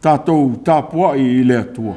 Tatou tapuai i le Atua.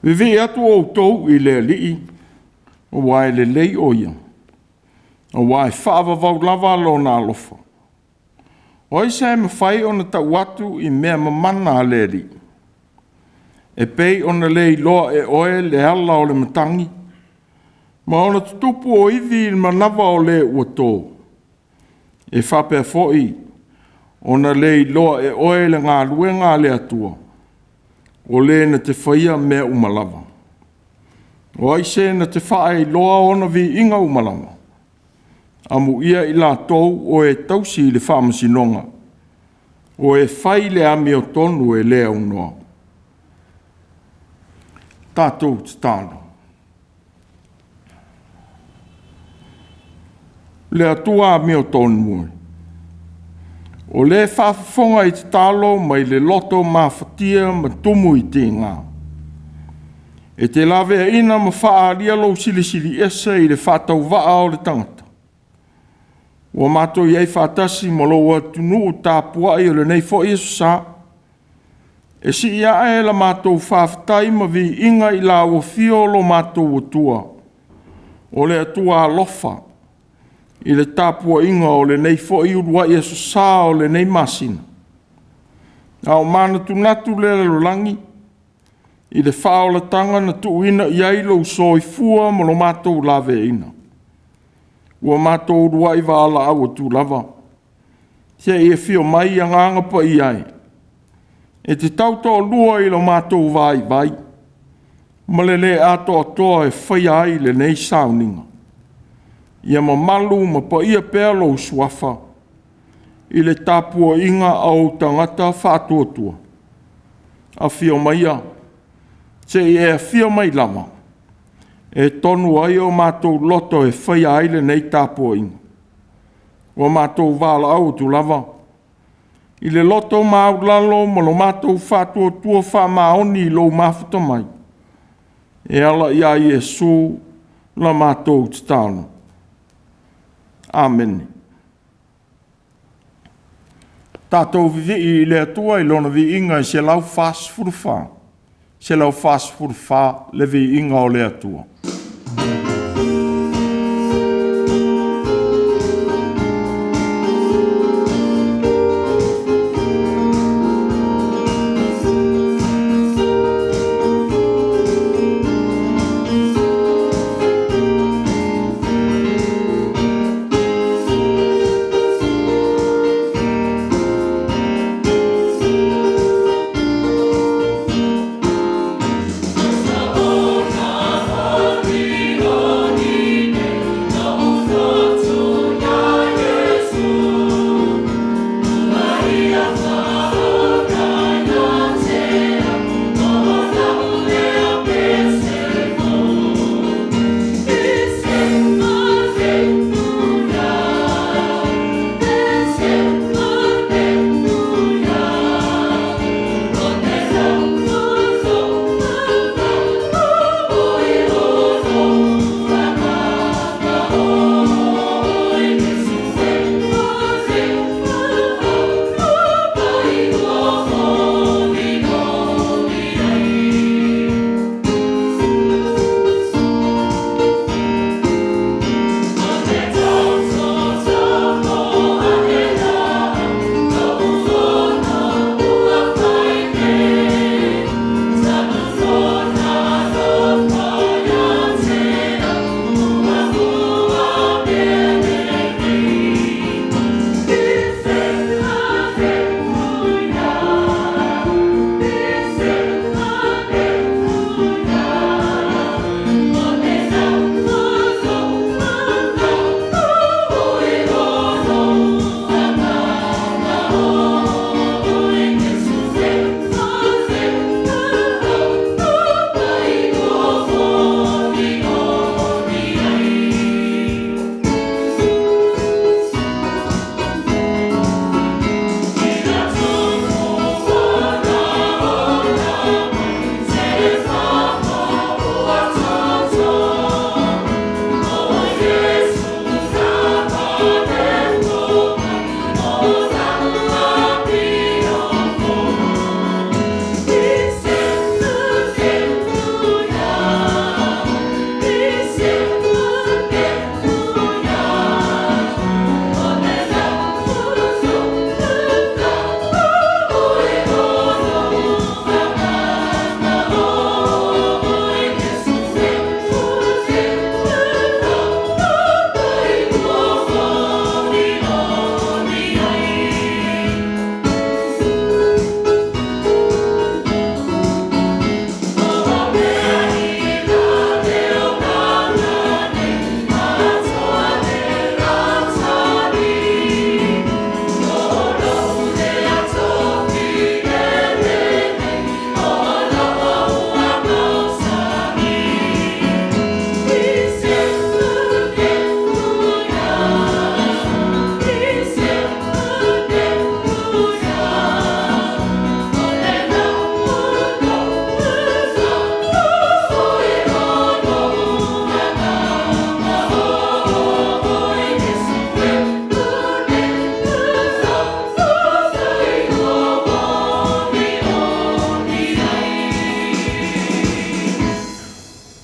Vivii atu outou i le Alii, aua e lelei o ia, aua e faavavau lava lona alofa. O ai se mafai ona tau atu i mea mamana a le Alii? E pei ona le iloa e oe le ala o le matagi, ma ona tutupu o ivi i le manava o le ua to. E faapea foi ona le iloa e oe le galuega a le Atua, o le na te faia mea uma lava. O ai se na te faailoa ona viiga uma lava? Amuia i latou o e tausi i le faamasinoga, o e fai le amiotonu e le aunoa. Tatou tatalo. Le Atua amiotonu e, o le faafofoga i tatalo mai le loto mafatia ma tumu i tiga, e te laveaiina ma faaalia lou Silisili Ese i le faatauvaa o le tagata. Ua matou i ai faatasi ma lou atunuu tapuai o lenei foi Aso Sa, e sii ae la matou faafetai ma viiga i lau afio lo matou Atua, o le Atua alofa, i le tapuaiga o lenei foi uluai Aso Sa o lenei masina. A o manatunatu le lalolagi i le faaolataga na tuuina i ai lou soifua ma lo matou laveaiina, ua matou uluai valaau atu lava, se i afio mai Agaga Paia e, e te tautoalua i lo matou vaivai ma le le atoatoa e faia ai lenei sauniga. Ia mamalu ma paia pea lou Suafa i le tapuaiga a ou tagata faatuatua. Afio maia, se i e afio mai lava e tonu ai o matou loto e faia ai lenei tapuaiga. Ua matou valaau atu lava i le loto maualalo ma lo matou faatuatua faamaoni i lou mafuta mai, e ala ia Iesu la matou tatalo. Amene. Tatou vivii i le Atua i lona viiga e 144, 144 le viiga o le Atua.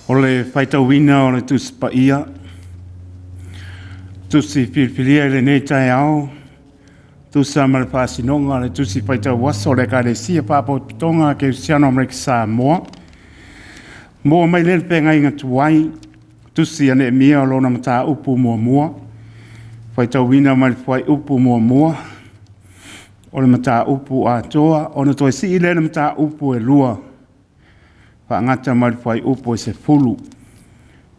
O le faitauina o le Tusi Paia, Tusi filifilia i lenei taeao, tusa ma le faasinoga o le Tusi Faitau Aso a le Ekalesia Faapotopotoga a Kerisiano Amerika Samoa, maua mai lea le feagaiga tuai, Tusi a Neemia o lona mataupu muamua, faitauina mai le fuaiupu 1 o le mataupu atoa, ona toe sii lea i le mataupu e 2, faagata mai le fuaiupu e 10.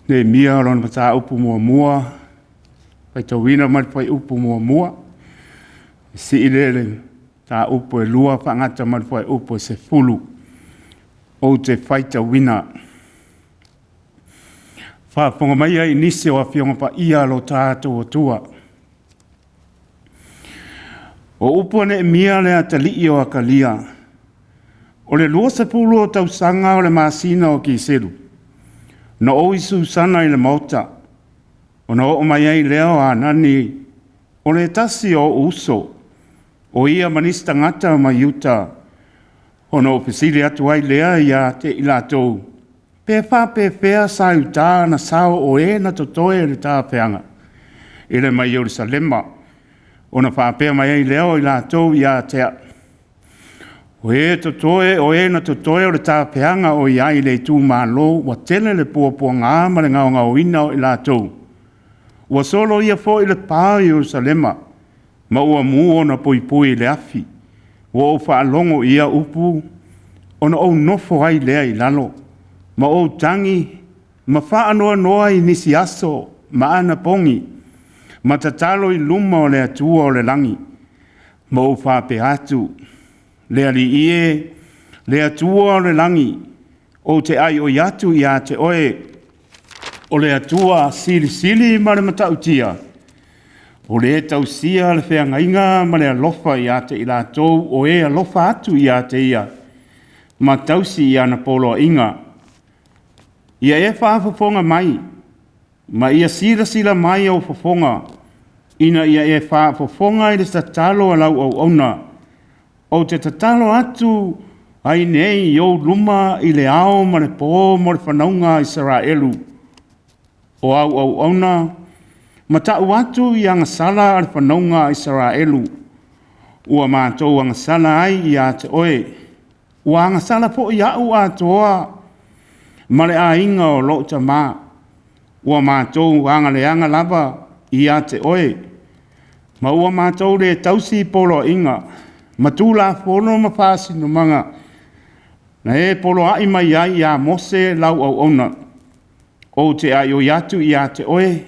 Neemia o lona mataupu muamua, faitauina mai le fuaiupu 1, sii lea i le mataupu e 2, faagata mai le fuaiupu e 10. Ou te faitauina. Faafofoga mai ai i nisi o Afioga Paia a lo tatou Atua. O upu a Neemia le atalii o Akalia, o le 20 o tausaga o le masina o Kiselu, na ou i Susana i le maota, ona oo mai ai lea o Hanani, o le tasi o ou uso, o ia ma nisi tagata mai Iuta, ona ou fesili atu ai lea ia te i latou, pe faapefea sa i uta na sao o e na totoe i le tafeaga i le mai Ierusalema, ona faapea mai ai lea o i latou ia te au, o e totoe o e na totoe o le tafeaga o i ai i le itumalo ua tele le puapuaga ma le gaogaoina o i latou, ua soloia foi le pa o Ierusalema, ma ua mu ona puipui i le afi. Ua ou faalogo i ia upu, ona ou nofo ai lea i lalo, ma ou tagi ma faanoanoa i nisi aso ma anapogi, ma tatalo i luma o le Atua o le lagi, ma ou faapea atu, Le Alii e, le Atua o le lagi, ou te aioi atu ia te oe, o le Atua silisili ma le matautia, o le tausia le feagaiga ma le alofa ia te i latou o e alofa atu ia te ia, ma tausi i ana poloaiga. Ia e faafofoga mai, ma ia silasila mai ou fofoga, ina ia e faafofoga i le tatalo a lau auauna, ou te tatalo atu ai nei i ou luma i le ao ma le po mo le fanauga a Isaraelu, o au auauna, ma tau atu i agasala a le fanauga a Isaraelu, ua matou agasala ai ia te oe, ua agasala foi au atoa ma le aiga o lou tama, ua matou agaleaga lava ia te oe, ma ua matou le tausi poloaiga ma tulafono ma faasinomaga na e poloai mai ai ia Mose lau auauna. Ou te aioi atu ia te oe,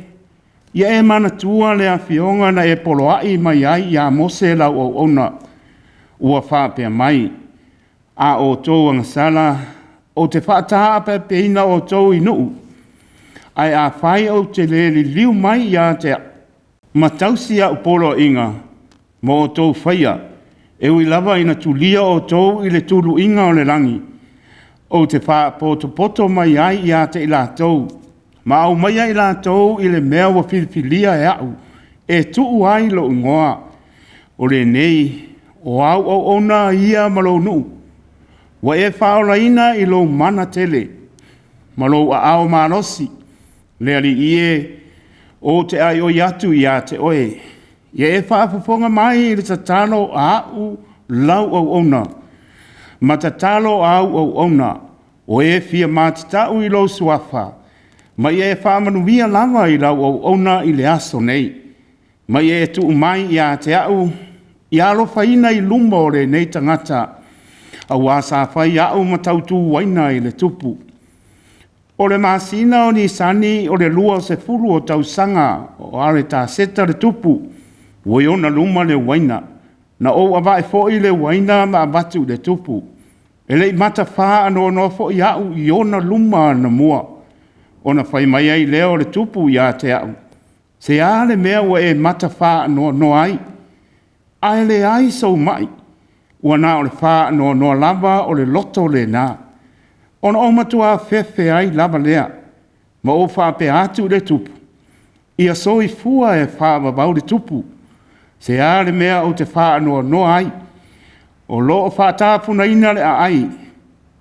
ia e manatua le afioga na e poloai mai ai ia Mose lau auauna, ua faapea mai, A outou agasala, ou te faataapeapeina outou i nuu, ae afai ou te le liliu mai ia te au, ma tausi au poloaiga ma outou faia, e ui lava ina tulia outou i le tuluiga o le lagi, ou te faapotopoto mai ai ia te i latou, ma aumaia i latou i le mea ua filifilia e au e tuu ai lou igoa. O lenei, o au auauna ia ma lou nuu, ua e faaolaina i lou mana tele ma lou aao malosi. Le Alii e, ou te aioi atu ia te oe, ia e faafofoga mai i le tatalo a au lau auauna, ma tatalo a au auauna, o e fia matatau i lou suafa, ma ia e faamanuia lava i lau auauna i le aso nei. Ma ia e tuu mai ia te au, ia alofaina i luma o lenei tagata, aua sa fai au ma tautuaina i le tupu. O le masina o Nisani o le 20 o tausaga o Aretaseta le tupu, ua i ona luma le uaina. Na ou avae foi le uaina ma avatu i le tupu. E le i matafaanoanoa foi au i ona luma anamua. Ona fai mai ai lea o le tupu ia te au, Se a le mea ua e matafaanoanoa ai, ae leai sou mai, ua na o le faanoanoa lava o le loto lena. Ona ou matua fefe ai lava lea, ma ou faapea atu i le tupu, Ia soifua e faavavau le tupu, se a le mea ou te faanoanoa ai, o lo o faatafunaina le aai,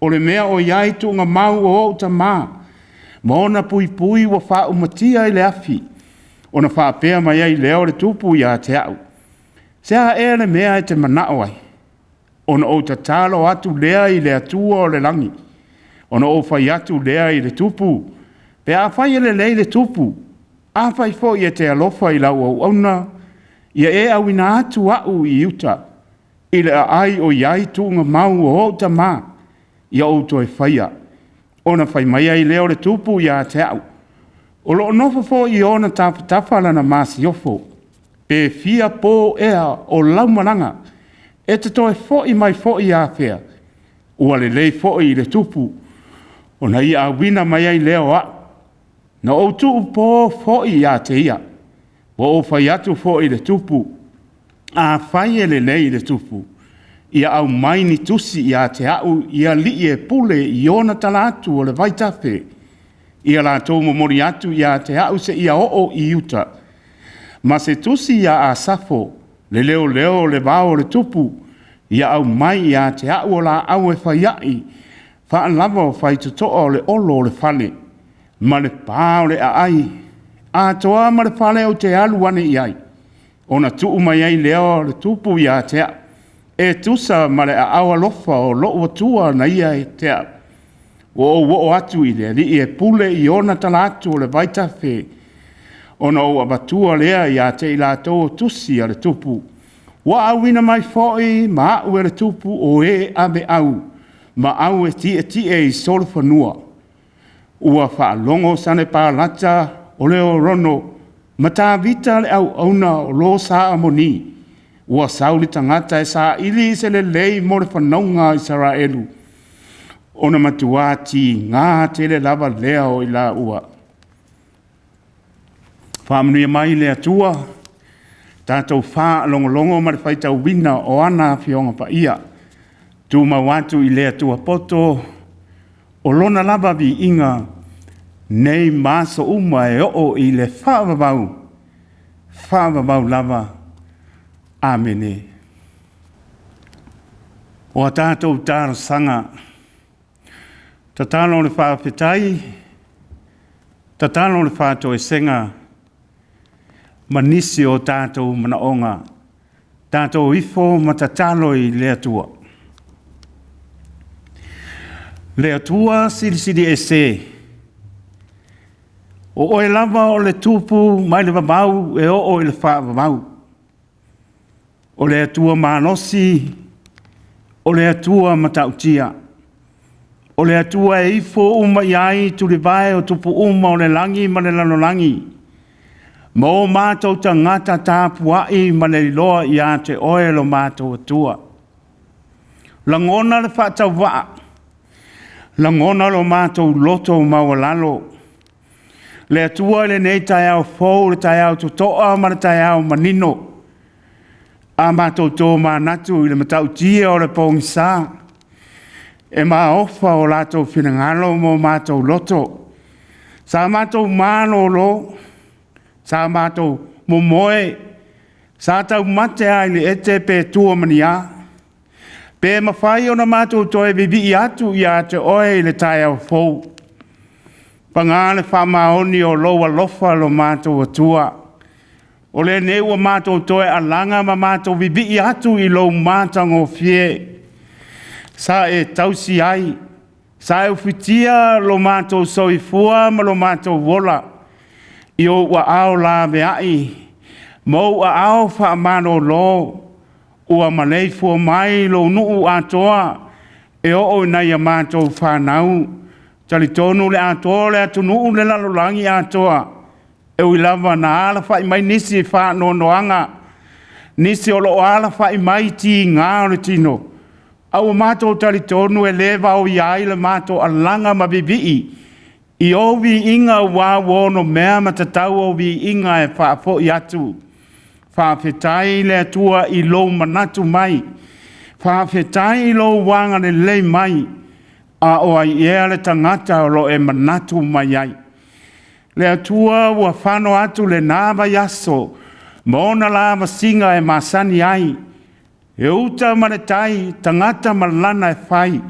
o le mea o i ai tuugamau o ou tama. ma ona puipui ua faaumatia i le afi. Ona faapea mai ai lea o le tupu ia te au, Se a ea le mea e te manao ai? Ona ou tatalo atu lea i le Atua o le lagi, ona ou fai atu lea i le tupu, Pe afai e lelei le tupu, afai foi e te alofa i lau auauna, ia e auina atu au i uta, i le aai o i ai tuugamau o ou tama, ia ou toe faia. Ona fai mai ai lea o le tupu ia te au, O lo o nofo foi i ona tafatafa lana masiofo, pe fia po ea o lau malaga, e te toe foi mai foi afea, ua lelei foi i le tupu, ona ia auina mai ai lea o au. Na ou tuupō foi ia te ia, ua ou fai atu foi i le tupu, Afai e lelei i le tupu, ia aumai ni tusi ia te au i alii e pule i ona tala atu o le vaitafe, ia latou momoli atu ia te au seia oo i uta, ma se tusi ia Asafo, le leoleo o le vao o le tupu, ia aumai ia te au o laau e faia'i faalava o faitotoa o le olo o le fale, ma le pa o le aai, atoa ma le fale ou te alu ane i ai. Ona tuu mai ai lea o le tupu ia te au, e tusa ma le aao alofa o lou Atua na ia ia te au. Ua ou oo atu i le alii e pule i ona tala atu o le vaitafe, ona ou avatua lea ia te i latou o tusi a le tupu. Ua auina mai foi ma au e le tupu o e aveau ma au e tietie i solofanua. Ua faalogo Sanepalata o le Orono ma Tavita le auauna o lo sa Amoni, ua sau le tagata e saili se lelei mo le fanauga a Isaraelu, ona matua tiga tele lava lea o i laua. Faamanuia mai le Atua, tatou faalogologo ma le faitauina o ana Afioga Paia. Tumau atu i le Atua poto, o lona lava viiga, nei ma aso uma e oo i le faavavau, faavavau lava. Amene. O a tatou talosaga, tatalo o le faafetai, tatalo o le faatoesega, ma nisi o tatou manaoga, tatou ifo ma tatalo i le Atua. Le Atua Silisili Ese, o oe lava o le tupu mai le vavau e oo i le faavavau. O le Atua malosi, o le Atua matautia. O le Atua e ifo uma i ai tulivae o tupu uma o le lagi ma le lalolagi, ma o matou tagata tapuai ma le iloa ia te oe lo matou Atua. Lagona le faatauvaa, lagona lo matou loto maualalo. Le Atua i lenei taeao fou, le taeao totoa ma le taeao manino, a matou tomanatu i le matautia o le pogisa, e maofa o latou finagalo ma o matou loto. Sa matou malolo, sa matou momoe, sa taumate lava i le ete pe tua ma ni a. Pe mafai ona matou toe vivii atu ia te oe i le taeao fou. Paga le faamaoni o lou alofa lo matou Atua. O lenei ua matou toe alaga ma matou vivii atu i lou matagofie. Sa e tausi ai, sa e ufitia lo matou soifua ma lo matou ola, i ou aao laveai ma ou aao faamalolo, ua maleifua mai lou nuu atoa e oo i nai a matou fanau. Talitonu le atoa o le atunuu le lalolagi atoa, e ui lava na alafai mai nisi faanoanoaga, nisi o lo o alafai mai tiga o le tino, a ua matou talitonu e le vaoia ai le matou alaga ma vivii i ou viiga ua ua onomea ma tatau ou viiga e faafoi atu. Faafetai le Atua i lou manatu mai, faafetai i lou agalelei mai, a o ai ea le tagata o lo o e manatu mai ai. Le Atua ua fano atu lena vaiaso ma ona lavasiga e masani ai, e uta ma le tai, tagata ma lana e fai.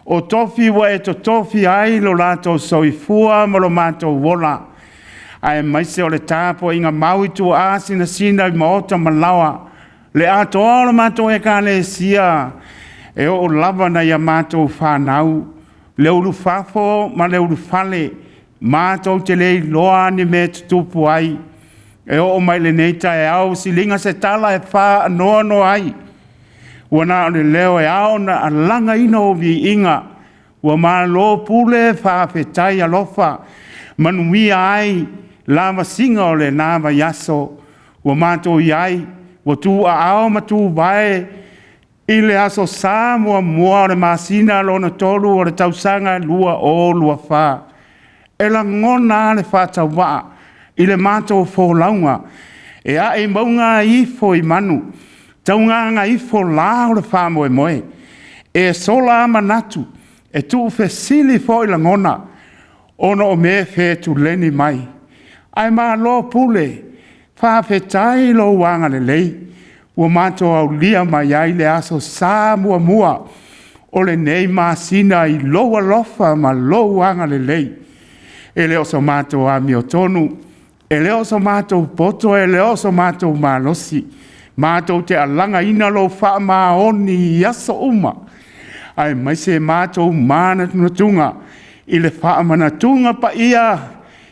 O tofi ua e totofi ai lo latou soifua ma lo matou ola, aemaise o le tapuaiga mau i tuaa sinasina i maota ma laoa, le atoa o le matou Ekalesia e oo lava ina ia matou fanau, le ulufafo ma le ulufale, matou te le iloa ni mea e tutupu ai. E oo mai lenei taeao ua siliga se tala e faanoanoa ai, ua na o le leo e ao ona alagaina ou viiga, ua malo pule faafetai alofa, manuia ai lavasiga o lena vaiaso ua matou i ai, ua tuaao ma tuvae i le aso Sa muamua o le masina lona tolu o le tausaga 2024. E lagona lava le faatauvaa i le matou folauga, e ae i mauga ifo i manu, taugagaifo la o le faamoemoe. E sola lava manatu, e tuufesili foi lagona, ona o mea e fetuleni mai. Ae malo pule, faafetai i lou agalelei ua matou aulia mai ai le Aso Sa muamua o lenei masina i lou alofa ma lou agalelei. E le o so matou amiotonu, e le o so matou poto e le o so matou malosi, matou te alagaina lou faamaoni i aso uma, aemaise matou manatunatuga i le faamanatuga paia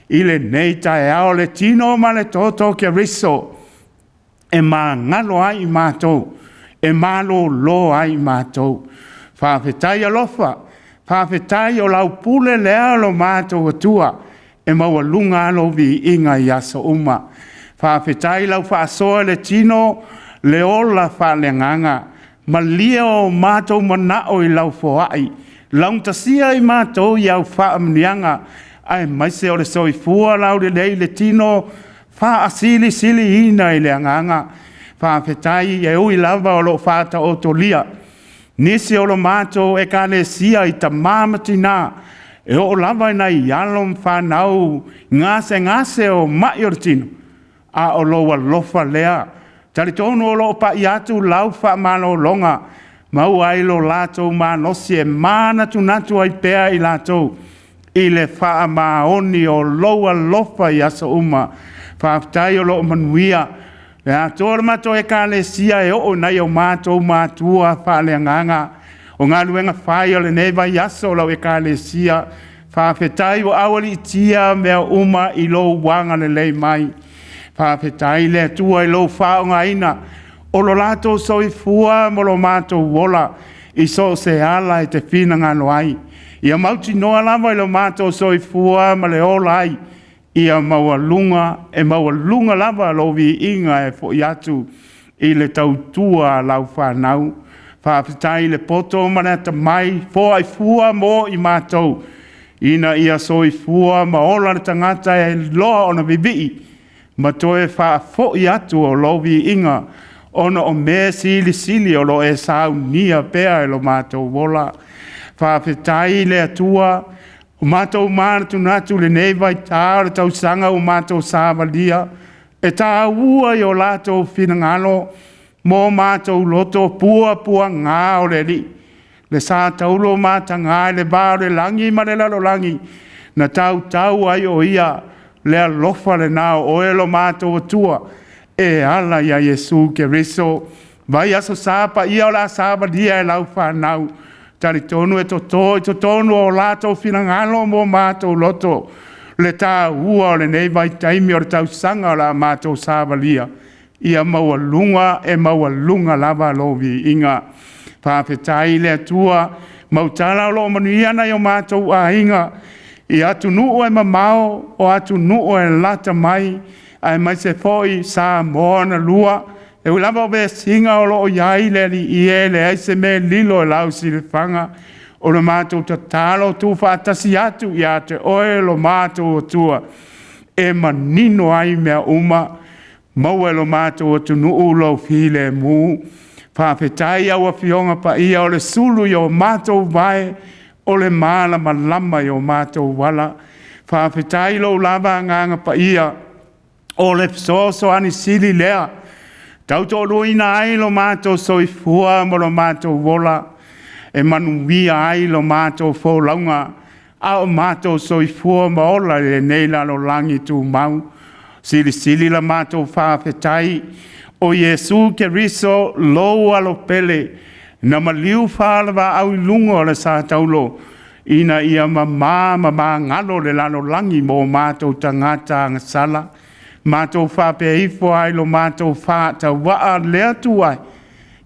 i lenei taeao, le tino ma le toto o Keriso e magalo ai matou, e malolo ai matou. Faafetai alofa, faafetai o lau pule lea lo matou Atua, e maualuga lava lou viiga i aso uma. Faafetai i lau faasoa i le tino, le ola faaleagaga. Malie o matou manao i lau foai, laugatasia i matou i au faamanuiaga, aemaise o le soifua laulelei i le tino, faasilisiliina i le agaga. Faafetai e ui lava o lo o faataotolia nisi o le matou Ekalesia i tama ma tina, e oo lava i nai alo ma fanau gasegase o mai o le tino, a o lou alofa lea. E talitonu o lo o pai atu lau faamalologa, maua ai lo latou malosi e manatunatu ai pea i latou i le faamaoni o lou alofa i aso uma. Faafetai o lo o manuia le atoa o le matou Ekalesia e oo i nai o matou matua faaleagaga. O galuega fai o lenei vaiaso i lau Ekalesia, faafetai ua aualiitia mea uma i lou agalelei mai. Faafetai i le Atua i lou faaaogaina o lo latou soifua ma lo matou ola i so o se ala e te finagalo ai. Ia mautinoa lava i lo matou soifua ma le ola ai, ia maualuga e maualuga lava lou viiga e foi atu i le tautua a lau fanau. Faafetai i le poto ma le atamai, foai fua mo i matou, ina ia soifua ma ola le tagata e loa ona vivii ma toe faafoi atu o lou viiga, ona o mea silisili o lo o e saunia pea e lo matou ola. Faafetai i le Atua, ua matou manatunatu i lenei vaitau o le tausaga ua matou savalia, e taua i o latou finagalo mo matou loto puapuaga o le Alii, le sa taulo mataga i le va o le lagi ma le lalolagi, na tautau ai o Ia, le alofa lena o oe lo matou Atua e ala ia Iesu Keriso. Vai Aso Sa paia o le a savalia e lau fanau, talitonu e toto i totonu o latou finagalo ma o matou loto le taua o lenei vaitaimi o le tausaga o le a matou savalia, ia maualuga e maualuga lava lou viiga. Faafetai i le Atua, mautala o lo o manuia nai o matou aiga i atunuu e mamao, o atunuu e lalata mai, aemaise foi Samoa na lua. E ui lava o vesiga o lo o i ai le Alii e, e leai se mea e lilo i lau silafaga. O le matou tatalo, tuufaatasi atu ia te oe lo matou Atua, e manino ai mea uma, maua e lo matou atunuu lou filemu. Faafetai i au Afioga Paia, o le sulu i o matou vae, o le malamalama i o matou ala. Faafetai i lou lava Agaga Paia, o le fesoasoani sili lea, tautoaluaina ai lo matou soifua ma lo matou ola. e manuia ai lo matou folauga a o matou soifua ma ola i lenei lalolagi tumau. Silisili la matou faafetai o Iesu Keriso lou Alo pele na maliu faalevaau i luga o le sa taulo ina ia mama ma magalo le lalolagi mo matou tagata agasala. Matou faapea ifo ai lo matou faatauvaa le Atua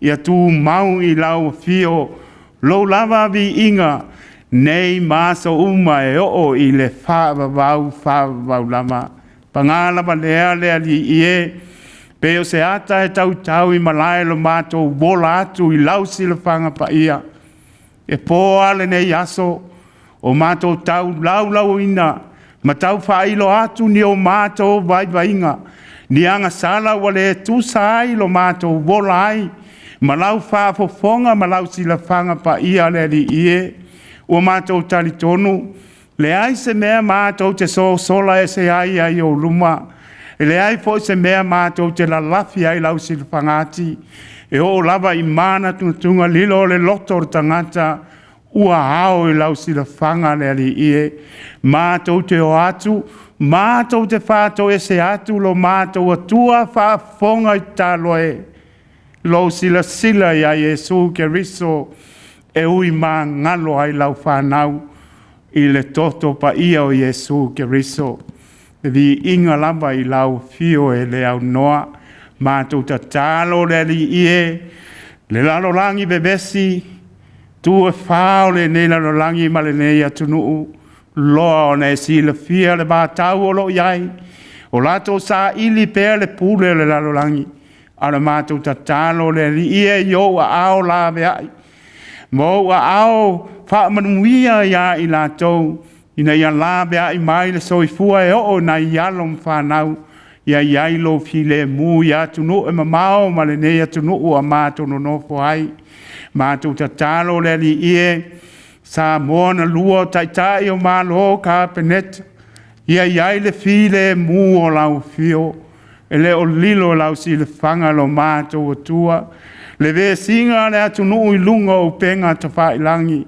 ia tumau i lau afio lou lava viiga nei ma aso uma e oo i le faavavau, faavavau lava. Paga lava lea le Alii e, pei o se ata e tautau i malae lo matou ola atu i lau silafaga paia. E po a lenei aso o matou tau laulauina ma tau faailoa atu ni o matou vaivaiga, ni agasala ua le tusa ai lo matou ola ai ma lau faafofoga ma lau silafaga paia le Alii e. Ua matou talitonu, leai se mea matou te sosola ese ai ai ou luma, e leai foi se mea matou te lalafi ai lau silafaga ati, e oo lava i manatunatuga lilo o le loto o le tagata ua ao i lau silafaga le Alii e. Matou te o atu matou te faatoese atu lo matou Atua faafofoga i tatalo e, lou silasila ia Iesu Keriso e ui magalo ai lau fanau i le toto paia o Iesu Keriso. Le viiga lava i lau afio e le aunoa. Matou tatalo le Alii e, le lalolagi vevesi, tu e fa o lenei lalolagi ma lenei atunuu, loa ona e silafia le vatau o lo o i ai, o latou saili pea le pule o le lalolagi, a o le matou tatalo le Alii e i ou aao laveai ma ou aao faamanuia ia i latou ina ia laveai mai le soifua e oo i nai alo ma fanau, ia i ai lou filemu i atunuu e mamao ma lenei atunuu ua matou nonofo ai. Matou tatalo le Alii e, Samoa na lua o Taitai o Malo, Kapeneta, ia i ai le filemu o lau afio, e le o lilo i lau silafaga lo matou Atua le vesiga o le atunuu i luga o upega tafailagi,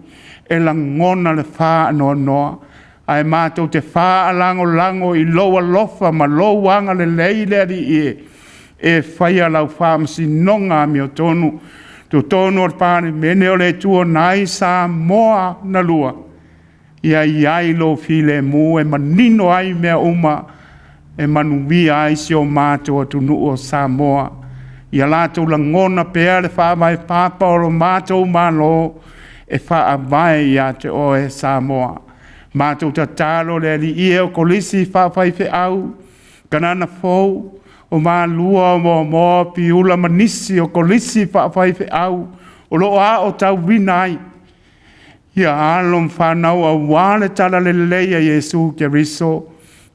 e lagona le faanoanoa, ae matou te faalagolago i lou alofa ma lou agalelei le Alii e, e faia lau faamasinoga amiotonu totonu o le Palemene o le Itu Agai Samoa na lua. Ia i ai lou filemu e manino ai mea uma e manuia ai si o matou atunuu o Samoa. Ia latou lagona pea le faavae papa o lo matou Malo e faavae ia te oe Samoa. Matou tatalo le Alii e, o Kolisi Faafaifeau, Kanana Fou, o Malua, o Moamoa, Piula ma nisi o Kolisi Faafaifeau o lo o aotauina ai ia alo ma fanau aua le talalelei a Iesu Keriso.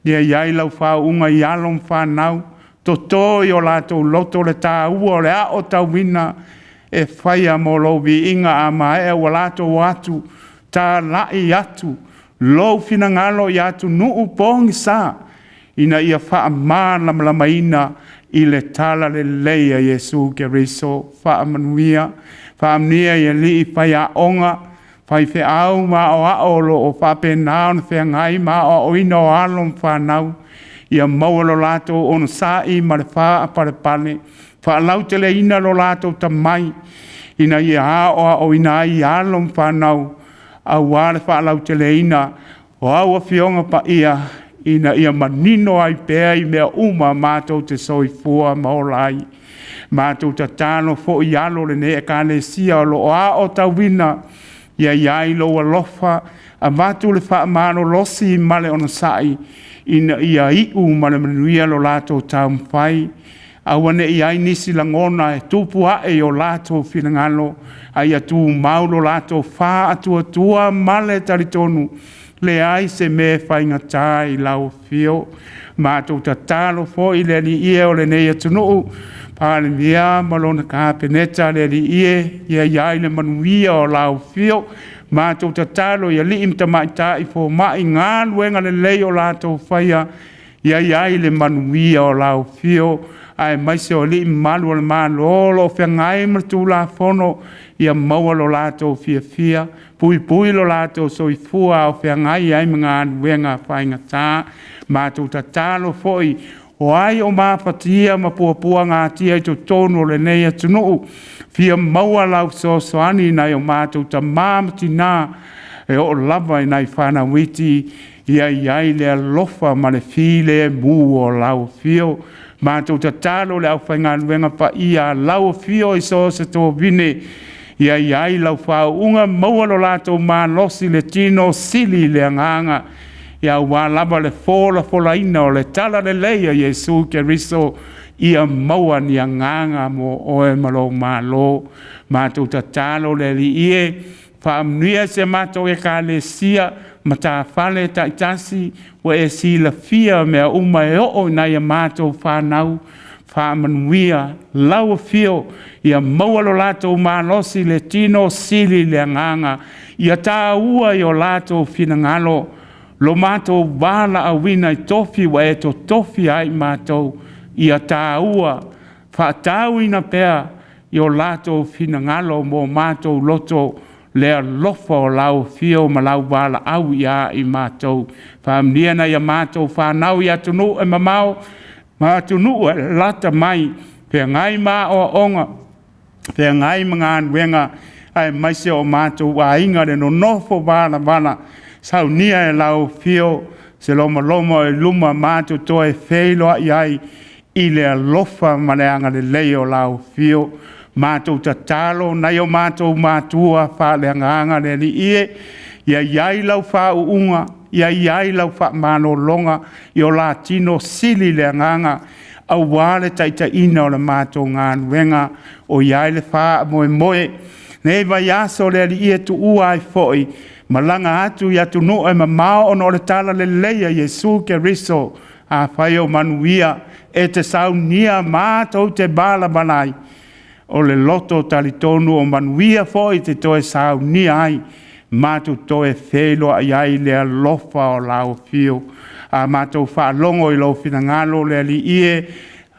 Ia i ai lau faauuga i alo ma fanau, toto i o latou loto le taua o le aotauina e faia mo lou viiga. A maea ua latou o atu talai atu lou finagalo i atunuu pogisa ina ia faamalamalamaina i le talalelei a Iesu Keriso. Faamanuia, faamanuia i alii faiaoga, faifeau ma aoao o lo o faapena ona feagai ma aoaoina o alo ma fanau, ia maua lo latou onosai ma le faapalepale, faalauteleina lo latou tomai ina ia aoaoina ai alo ma fanau aua le faalauteleina o au Afioga Paia ina ia manino ai pea i mea uma matou te soifua ma ola ai. Matou tatalo foi i alo o lenei Ekalesia o lo o aotauina, ia i ai lou alofa, avatu le faamalolosi ma le onosai ina ia iu ma le manuia lo latou taumafai. Aua ne i i ai nisi lagona e tupu ae i o latou finagalo, a ia tumau lo latou faatuatua ma le talitonu, leai se mea e faigata i lau afio. Matou tatalo foi le Alii e o lenei atunuu, Palemia ma lona Kapeneta, le Alii e, ia i ai le manuia o lau afio. Matou tatalo i alii ma tamaitai fomai i galuega lelei o latou faia, ia i ai le manuia o lau afio. aemaise o alii mamalu o le Malo o lo o feagai ma le Tulafono, ia maua lo latou fiafia, puipui lo latou soifua a o feagai ai ma galuega faigata. Matou tatalo foi, o ai o mafatia ma puapuagatia i totonu o lenei atunuu, fia maua lau fesoasoani i nai o matou tama ma tina e oo lava i nai fanau iti, ia i ai le alofa ma le filemu o lau afio. Matou tatalo i le aufaigaluega paia a lau afio i so o se tovine, ia i ai lau faauuga, maua lo latou malosi i le tino, sili le agaga, aua lava le folafolaina o le talalelei a Iesu Keriso, ia maua ni agaga mo oe ma lou Malo. Matou tatalo le Alii e, faamanuia i si a matou Ekalesia, matafale taitasi ua e silafia mea uma e oo i nai a matou fanau, faamanuia lau afio, ia maua lo latou malosi i le tino, sili le agaga, ia taua i o latou finagalo lo matou valaauina i tofi ua e tofia ai i matou, ia taua faatauina pea i o latou finagalo mo matou loto le alofa o lau afio ma lau valaau ia i matou. Faamanuia nai a matou fanau i atunuu e mamao ma atunuu e lalata mai, feagai ma aoaoga, feagai ma galuega, aemaise o matou aiga le nonofo valavala, saunia e lau afio se lomaloma o i luma matou toe feiloai ai i le alofa ma le agalelei o lau afio. Matou tatalo nai o matou matua faaleagaga le Alii e, ia i ai lau faauuga, ia i ai lau faamalologa i o la tino, sili le agaga aua le taitaiina o le matou galuega o i ai le faamoemoe. Lenei vaiaso le Alii e tuua ai foi, malaga atu i atunuu e mamao ona o le talalelei a Iesu Keriso. Afai o manuia, e te saunia matou te valavala ai, o le loto talitonu o manuia foi e te toe saunia ai, matou toe feiloai ai i le alofa o lau afio. A matou faalogo i lou finagalo le Alii e,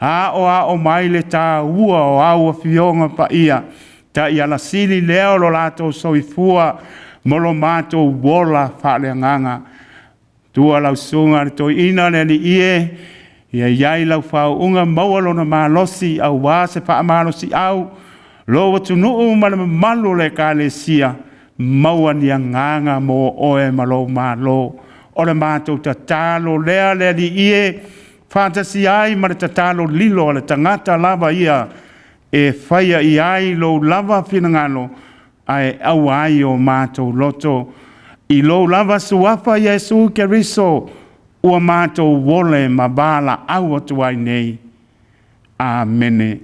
aoao mai le taua o au Afioga Paia, taiala sili lea o lo latou soifua ma lo matou ola faaleagaga. Tua lau susuga i le toeaina le Alii e, ia i ai lau faauuga, maua lona malosi aua se faamalosiau lou atunuu ma le mamalu o le Ekalesia, maua ni agaga mo oe ma lou Malo. O le matou tatalo lea le Alii e, faatasi ai ma le tatalo lilo a le tagata lava ia e faia i ai lou lava finagalo, ae aua ai o matou loto. I lou lava suafa Iesu Keriso, ua matou ole ma valaau atu ai nei. Amene.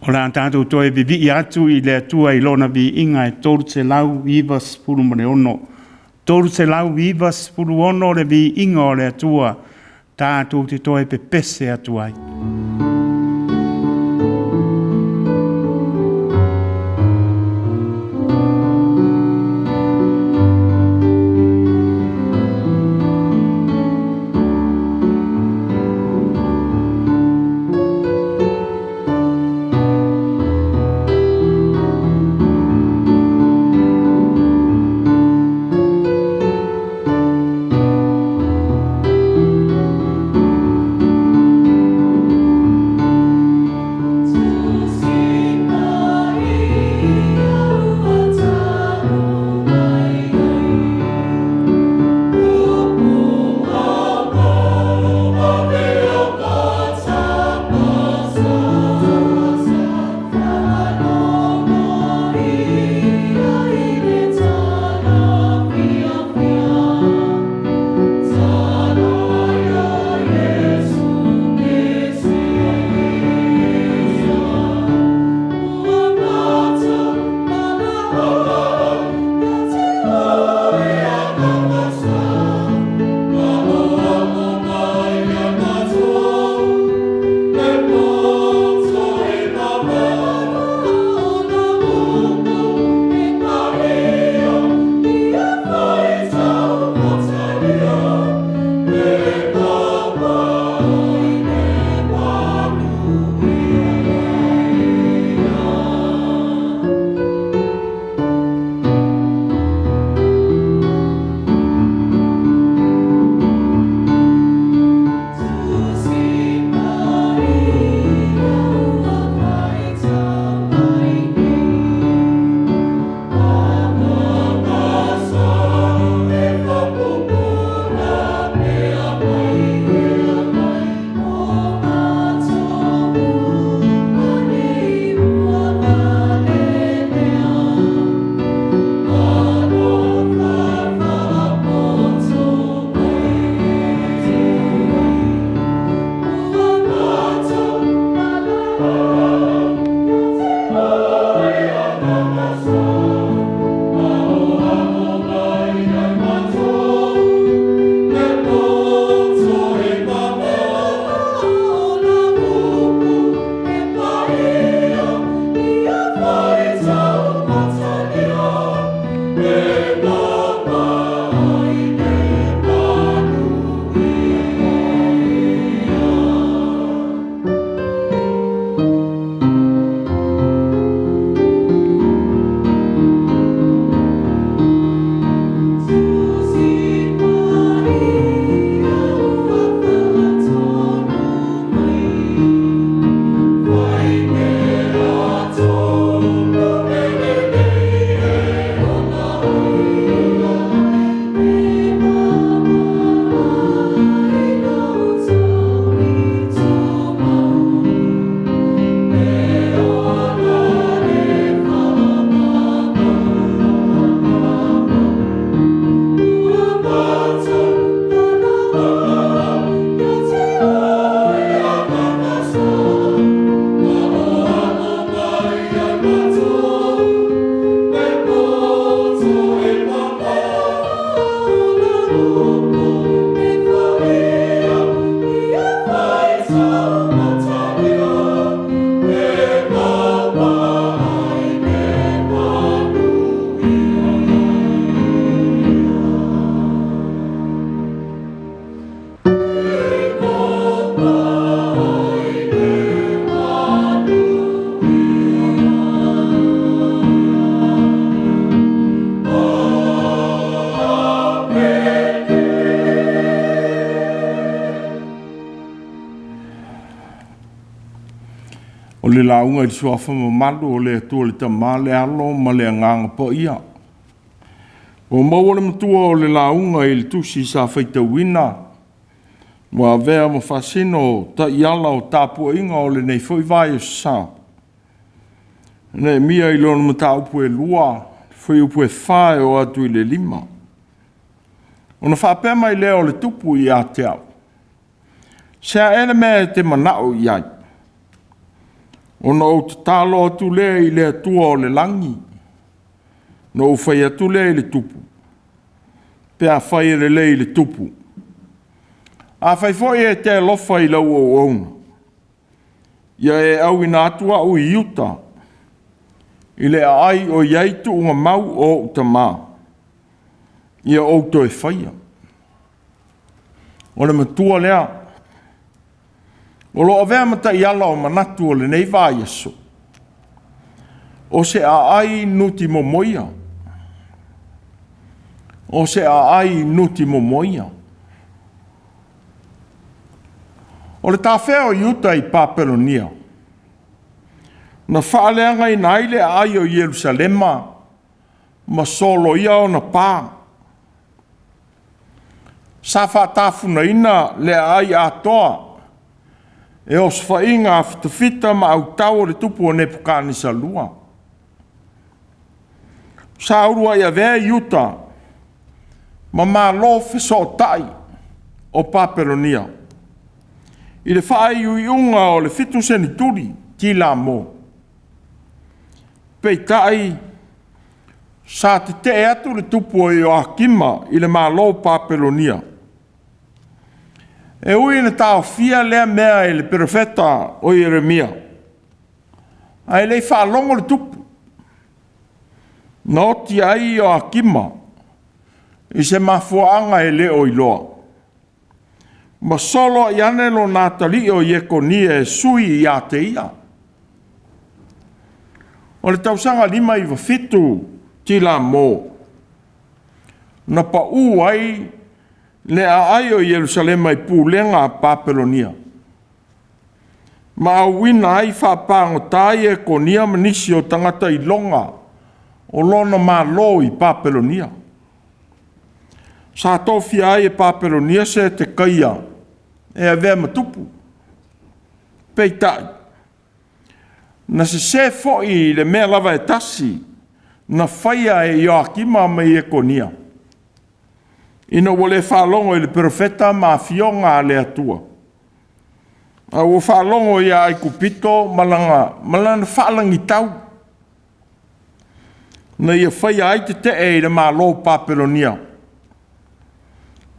O le a tatou toe vivii atu i le Atua i Lona viiga e 396. 396 le viiga o le Atua, tatou te toe pepese atu ai. le lauga i le suafa mamalu o le Atua le Tama, le Alo ma le Agaga Paia. Ua maua le matua o le lauga i le tusi sa faitauina, ua avea ma faasino taiala o tapuaiga o lenei foi vaiaso sa. Neemia i lona mataupu e 2, fuaiupu e 4 e oo atu i le 5. Ona faapea mai lea o le tupu ia te au, Se a ea le mea e te manao i ai? Ona ou tatalo atu lea i le Atua o le lagi, na ou fai atu lea i le tupu, pe afai e lelei i le tupu, afai foi e te alofa i lau auauna, ia e auina atu au i uta, i le aai o i ai tuugamau o ou tama, ia ou toe faia. O le matua lea, o lo o avea ma taiala o manatu o lenei vaiaso, o se aai nutimomoia. O se aai nutimomoia. O le tafea o Iuta i Papelonia, na faaleagaina ai le aai o Ierusalema ma soloia ona pa. Sa faatafunaina le aai atoa e osofaiga a fitafita ma autao o le tupu o Nepukanesa II. Sa uluai avea Iuta ma malo fesootai o Papelonia i le faaiuiuga o le 7 seneturi Kilamo. Peitai, sa tetee atu le tupu o Ioakima i le Malo o Papelonia. E ui ina taofia lea mea e le perofeta o Ieremia, ae le i faalogo le tupu. Na oti ai Ioakima i se mafuaaga e le o iloa, ma solo ai ane lona atalii o Iekonia e sui ia te ia. O le tausaga 597 Kilamo, na pau ai le aai o Ierusalema i pulega a Papelonia, ma auina ai faapagota Iekonia ma nisi o tagata iloga o lona malo i Papelonia. Sa tofia ai e Papelonia Setekaia e avea ma tupu. Peitai, na sese foi i le mea lava e tasi na faia e Ioakima ma Iekonia, ina ua le faalogo i le perofeta ma afioga a le Atua, a ua faalogo ia Aikupito ma lana faalagitau, na ia faia ai tetee i le malo o Papelonia,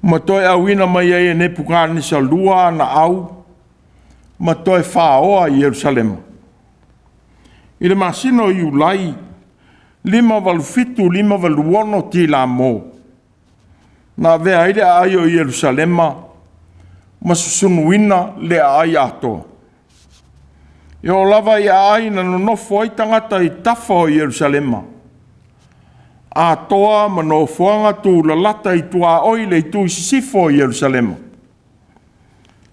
ma toe auina mai ai e Nepukatanesa II ana au ma toe faoa Ierusalema. I le masina o Iulai 587, 586 Kilamo, na avea ai le aai o Ierusalema ma susunuina le aai atoa. E oo lava i aai na nonofo ai tagata i tafa o Ierusalema, atoa ma nofoaga tulalata i tuaoi i le itu i sisifo o Ierusalema,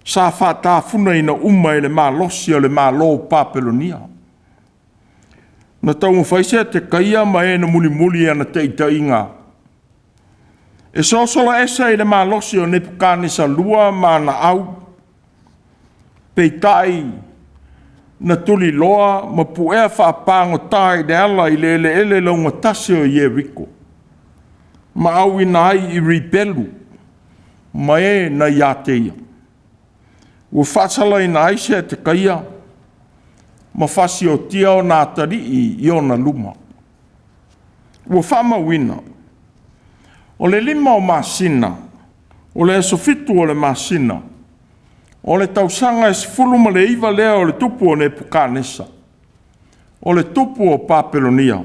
sa faatafunaina uma e le malosi o le Malo o Papelonia. Na taumafai Setekaia ma e na mulimuli i ana taitaiga e sosolo ese i le malosi o Nepukanesa II ma ana au, peitai na tuliloa ma puea faapagota i le ala i le eleele laugatasi o Ieriko, ma auina ai i Ripelu ma e na ia te ia. Ua faasalaina ai Setekaia ma fasiotia ona atalii i ona luma. Ua faamauina, o le 5 o masina, o le aso 7 o le masina, o le tausaga e 19 lea o le tupu o Nepukanesa, o le tupu o Papelonia,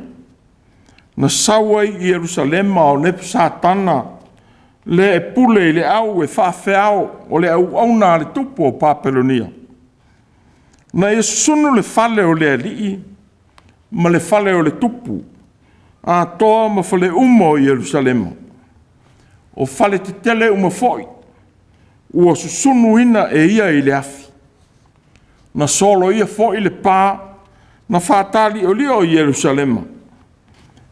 na sau ai i Ierusalema o Nepusatana le e pule i le au e faafeao o le auauna a le tupu o Papelonia, na ia susunu le fale o le alii ma le fale o le tupu, atoa ma fale uma o Ierusalema. O fale tetele uma foi ua susunuina e ia i le afi. Na soloia foi le pa Na faataliolio i Ierusalema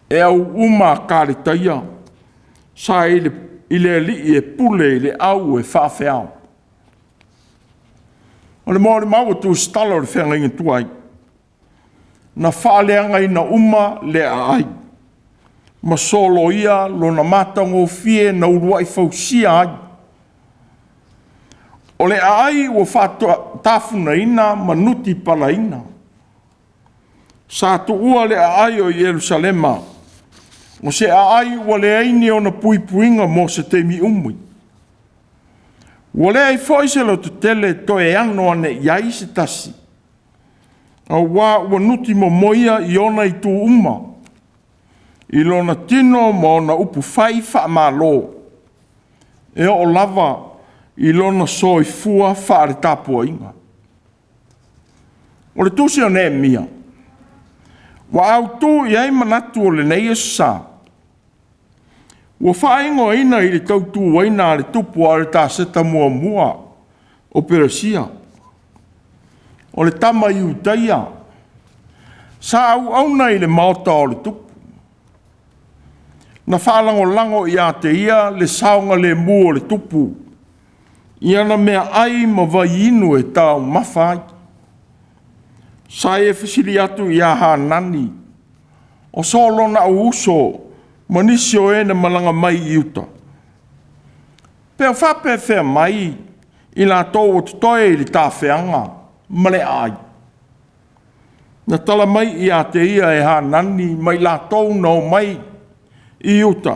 e au uma a Kaletaia sa i le alii e pule i le au e faafeao. O le molimau a Tusitala o le feagaiga tuai, na faaleagaina uma le aai ma soloia lona matagofie na uluai fausia ai. O le aai ua faatafunaina ma nutipalaina. Sa tuua le aai o Ierusalema, o se aai ua leai ni ona puipuiga mo se taimi umi. Ua leai foi se lototele e toe ano ane i ai se tasi, auā ua nutimomoia i ona itu uma, i lona tino ma ona upufai faamalo, e oo lava i lona soifua faaletapuaiga. O le tusi o Neemia, ua autu i ai manatu o lenei Aso Sa, ua faaigoaina i le tautuaina a le tupu o Aritaseta muamua o Peresia, o le tama Iutaia sa auauna i le maota o le tupu. Na faalagolago ia te ia le saogalemu o le tupu i ana meaai ma vaiinu e taumafa ai. Sa ia fesili atu ia Hanani, o so lona auuso ma nisi o e na malaga mai i uta, pe o faapefea mai i latou o totoe i le tafeaga ma le aai. Na tala mai ia te ia e Hanani ma i latou na omai i uta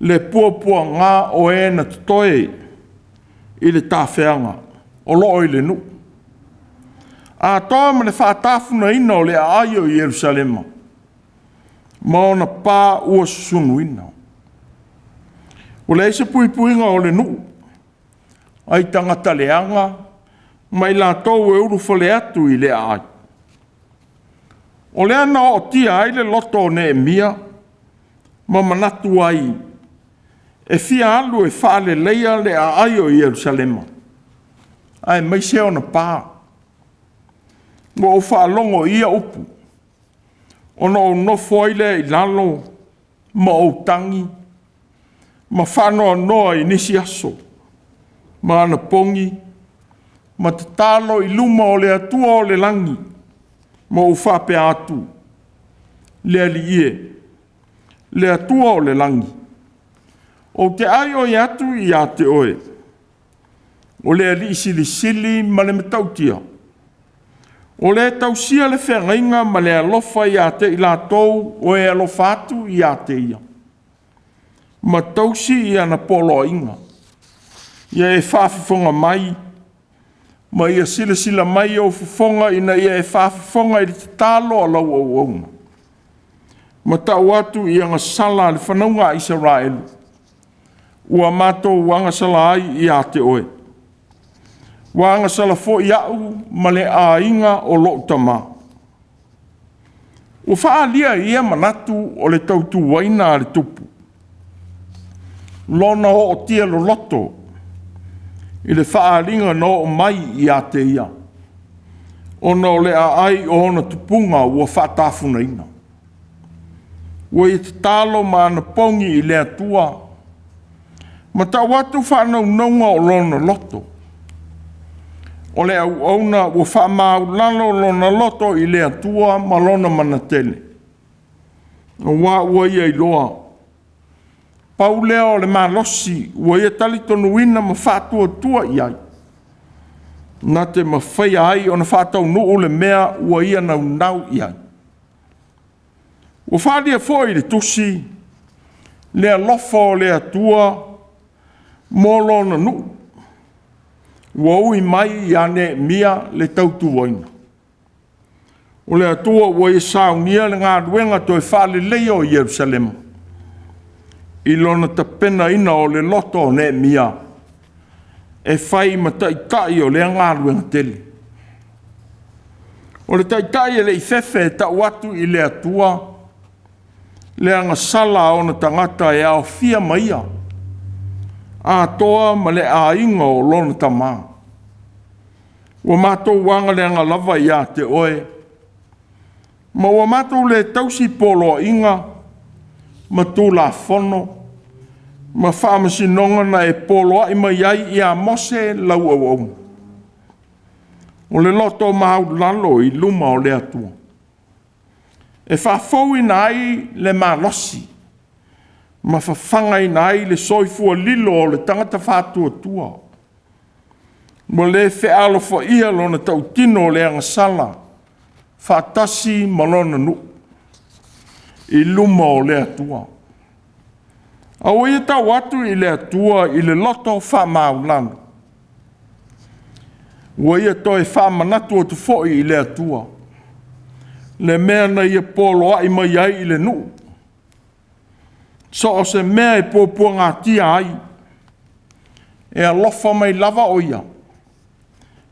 le puapuaga o e na totoe i le tafeaga o lo o i le nuu, atoa ma le faatafunaina o le aai o Ierusalema ma ona pa ua susunuina. Ua leai se puipuiga o le nuu ai tagata leaga ma i latou e ulufale atu i le aai. O lea na ootia ai le loto o Neemia ma manatu ai e fia alu e faaleleia le aai o Ierusalema, aemaise ona pa. Ua ou faalogo i ia upu, ona ou nofo ai lea i lalo ma ou tagi ma faanoanoa i nisi aso ma anapogi ma tatalo i luma o le Atua o le lagi, ma ou faapea atu, “Le Alii e, le Atua o le lagi, ou te aioi atu ia te Oe, o le Alii Silisili ma le Matautia, o le tausia le feagaiga ma le alofa ia te i latou o e alofa atu ia te Ia, ma tausi i ana poloaiga. Ia e faafofoga mai ma ia silasila mai ou fofoga ina ia e faafofoga i le tatalo a lau auauna, ma tau atu i agasala a le fanauga a Isaraelu, ua matou agasala ai ia te Oe. Ua agasala foi au ma le aiga o lou tama.” Ua faaalia i ia manatu o le tautuaina a le tupu lona ootia loloto i le faaaliga na oo mai ia te ia, ona o le aai o ona tupuga ua faatafunaina. Ua ia tatalo ma anapogi i le Atua ma tau atu faanaunauga o lona loto. O le auauna ua faamaualalo lona loto i le Atua ma lona manatele, aua ua ia iloa, pau lea o le malosi ua ia talitonuina ma faatuatua i ai, na te mafaia ai ona faataunuu le mea ua ia naunau i ai. Ua faaalia foi i le tusi le alofa o le Atua mo lona nuu, ua ui mai ia Neemia le tautuaina. O le Atua ua ia saunia le galuega toe faaleleia o Ierusalema i lona tapenaina o le loto o Neemia e fai ma taitai o lea galuega tele. O le taitai e le i fefe e tau atu i le Atua le agasala a ona tagata e aofia ma ia, atoa ma le aiga o lona tama. Ua matou agaleaga lava ia te Oe, Ma ua matou le tausi poloaiga ma tulafono ma faamasinoga na e poloai mai ai ia Mose lau auauna. O le loto maualalo i luma o le Atua, e faafouina ai le malosi ma fafagaina ai le soifua lilo o le tagata faatuatua, ua le fealofaia lona tautino o le agasala faatasi ma lona nuu i luma o le Atua. A ua ia tau atu i le Atua i le loto faamaualalo, ua ia toe faamanatu atu foi i le Atua le mea na ia poloai mai ai i le nuu, so o se mea e puapuagatia ai, e alofa mai lava o ia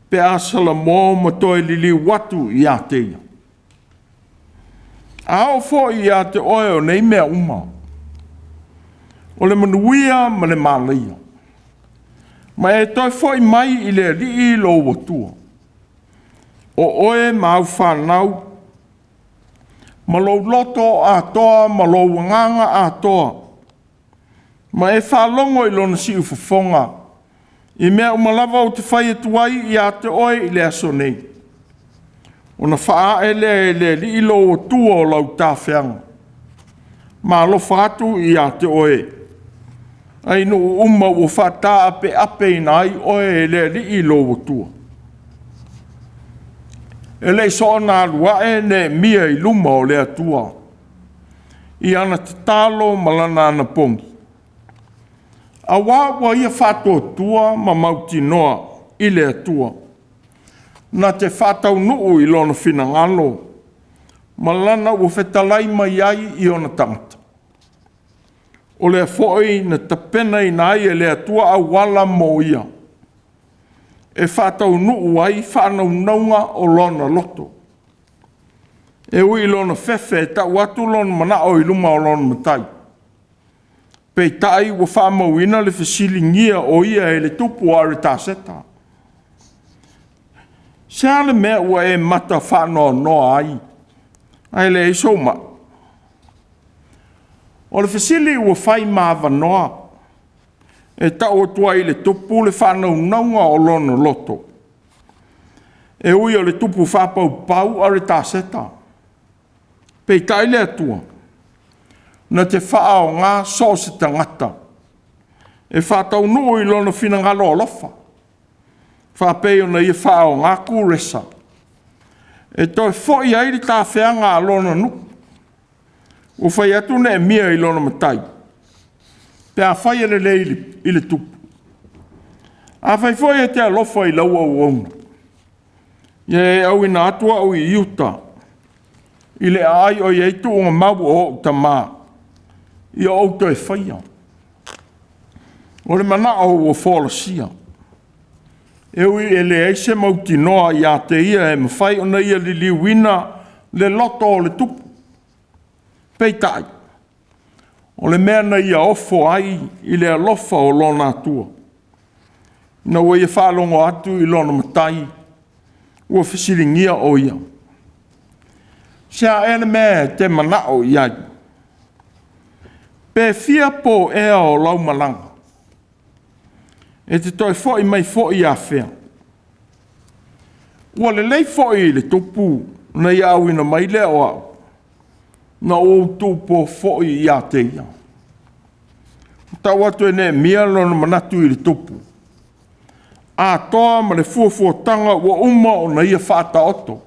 pe a salamo ma toe liliu atu ia te ia. A oo foi ia te oe o nei mea uma, o le manuia ma le malaia, ma e toe foi mai i le Alii lou Atua, o oe ma au fanau, ma lou loto atoa ma lou agaga atoa, ma e faalogo i lona siufofoga i mea uma lava ou te fai atu ai ia te oe i le aso nei, ona faaae lea e le Alii lou Atua o lau tafeaga, ma alofa atu ia te oe, ai nuu uma ua faataapeapeina ai oe e le Alii lou Atua. E le i soona alu ae Neemia i luma o le Atua i ana tatalo ma lana anapogi, auā ua ia faatuatua ma mautinoa i le Atua, na te faataunuu i lona finagalo ma lana ua fetalai mai ai i ona tagata. O lea foi na tapenaina ai e le Atua auala mo ia, e faataunuu ai faanaunauga o lona loto. E ui i lona fefe e tau atu lona manao i luma o lona matai, peitai ua faamauina le fesiligia o ia e le tupu o Aretaseta. Se a le mea ua e mata faanoanoa ai, ae leai sou mai? O le fesili ua fai ma avanoa e tau atu ai i le tupu le faanaunauga o lona loto. E ui o le tupu faapaupau Aretaseta, peitai le Atua na te faaaoga so o se tagata e faataunuu i lona finagalo alofa, faapei ona ia faaaoga Kuresa e toe foi ai le tafeaga a lona nuu. Ua fai atu Neemia i lona matai, pe afai e lelei i le tupu, afai foi e te alofa i lau auauna, ia e auina atu au i uta i le aai o i ai tuugamau o ou tama, ia ou toe faia. O le manao ua folasia, e ui e leai se mautinoa ia te ia e mafai ona ia liliuina le loto o le tupu. Peitai, o le mea na ia ofo ai i le alofa o lona Atua, ina ua ia faalogo atu i lona matai ua fesiligia o ia. Se a ea le mea e te manao i ai? Pe fia po ea o lau malaga? E te toe foi mai foi afea? Ua lelei foi i le tupu na ia auina mai lea o au, na ou tuupo foi ia te ia. Tau atu e Neemia lona manatu i le tupu, atoa ma le fuafuataga ua uma ona ia faataoto.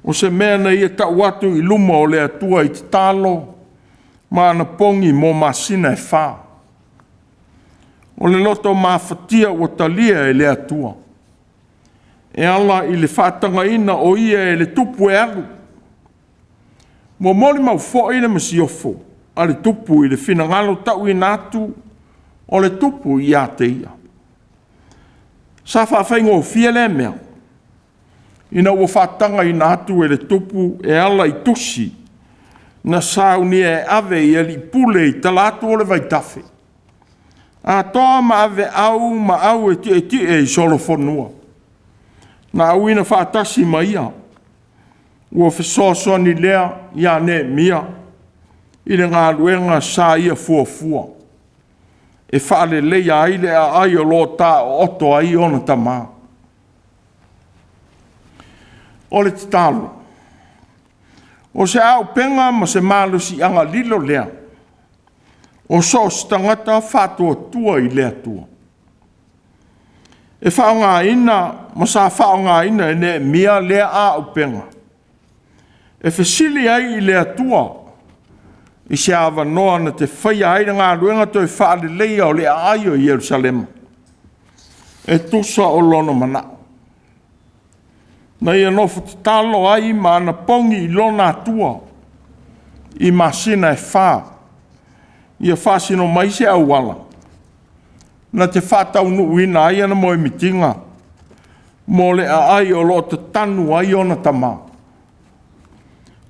O se mea na ia tau atu i luma o le Atua i tatalo ma anapogi mo masina e 4. O le loto mafatia ua talia e le Atua, e ala i le faatagaina o ia e le tupu e alu. Ua molimau foi le masiofo a le tupu i le finagalo tauina atu o le tupu ia te ia. Sa faafaigofie lea mea, ina ua faatagaina atu e le tupu e ala i tusi na saunia e ave i alii pule i talaatu o le vaitafe, atoa ma aveau ma au e tietie i solofanua, na auina faatasi ma ia. Ua fesoasoani lea ia Neemia i le galuega sa ia fuafua e faaleleia ai le aai o lo o taooto ai ona tama. O le tatalo, o se auupega ma se malosiaga lilo lea o so o se tagata faatuatua i le Atua, e faaaogaina ma sa faaaogaina e Neemia lea auupega e fesili ai i le Atua i se avanoa na te faia ai le galuega toe faaleleia o le aai o Ierusalema e tusa o lona manao. Na ia nofo tatalo ai ma anapogi i lona Atua i masina e 4, ia faasino mai se auala na te faataunuuina ai ana moemitiga mo le aai o lo o tatanu ai ona tama.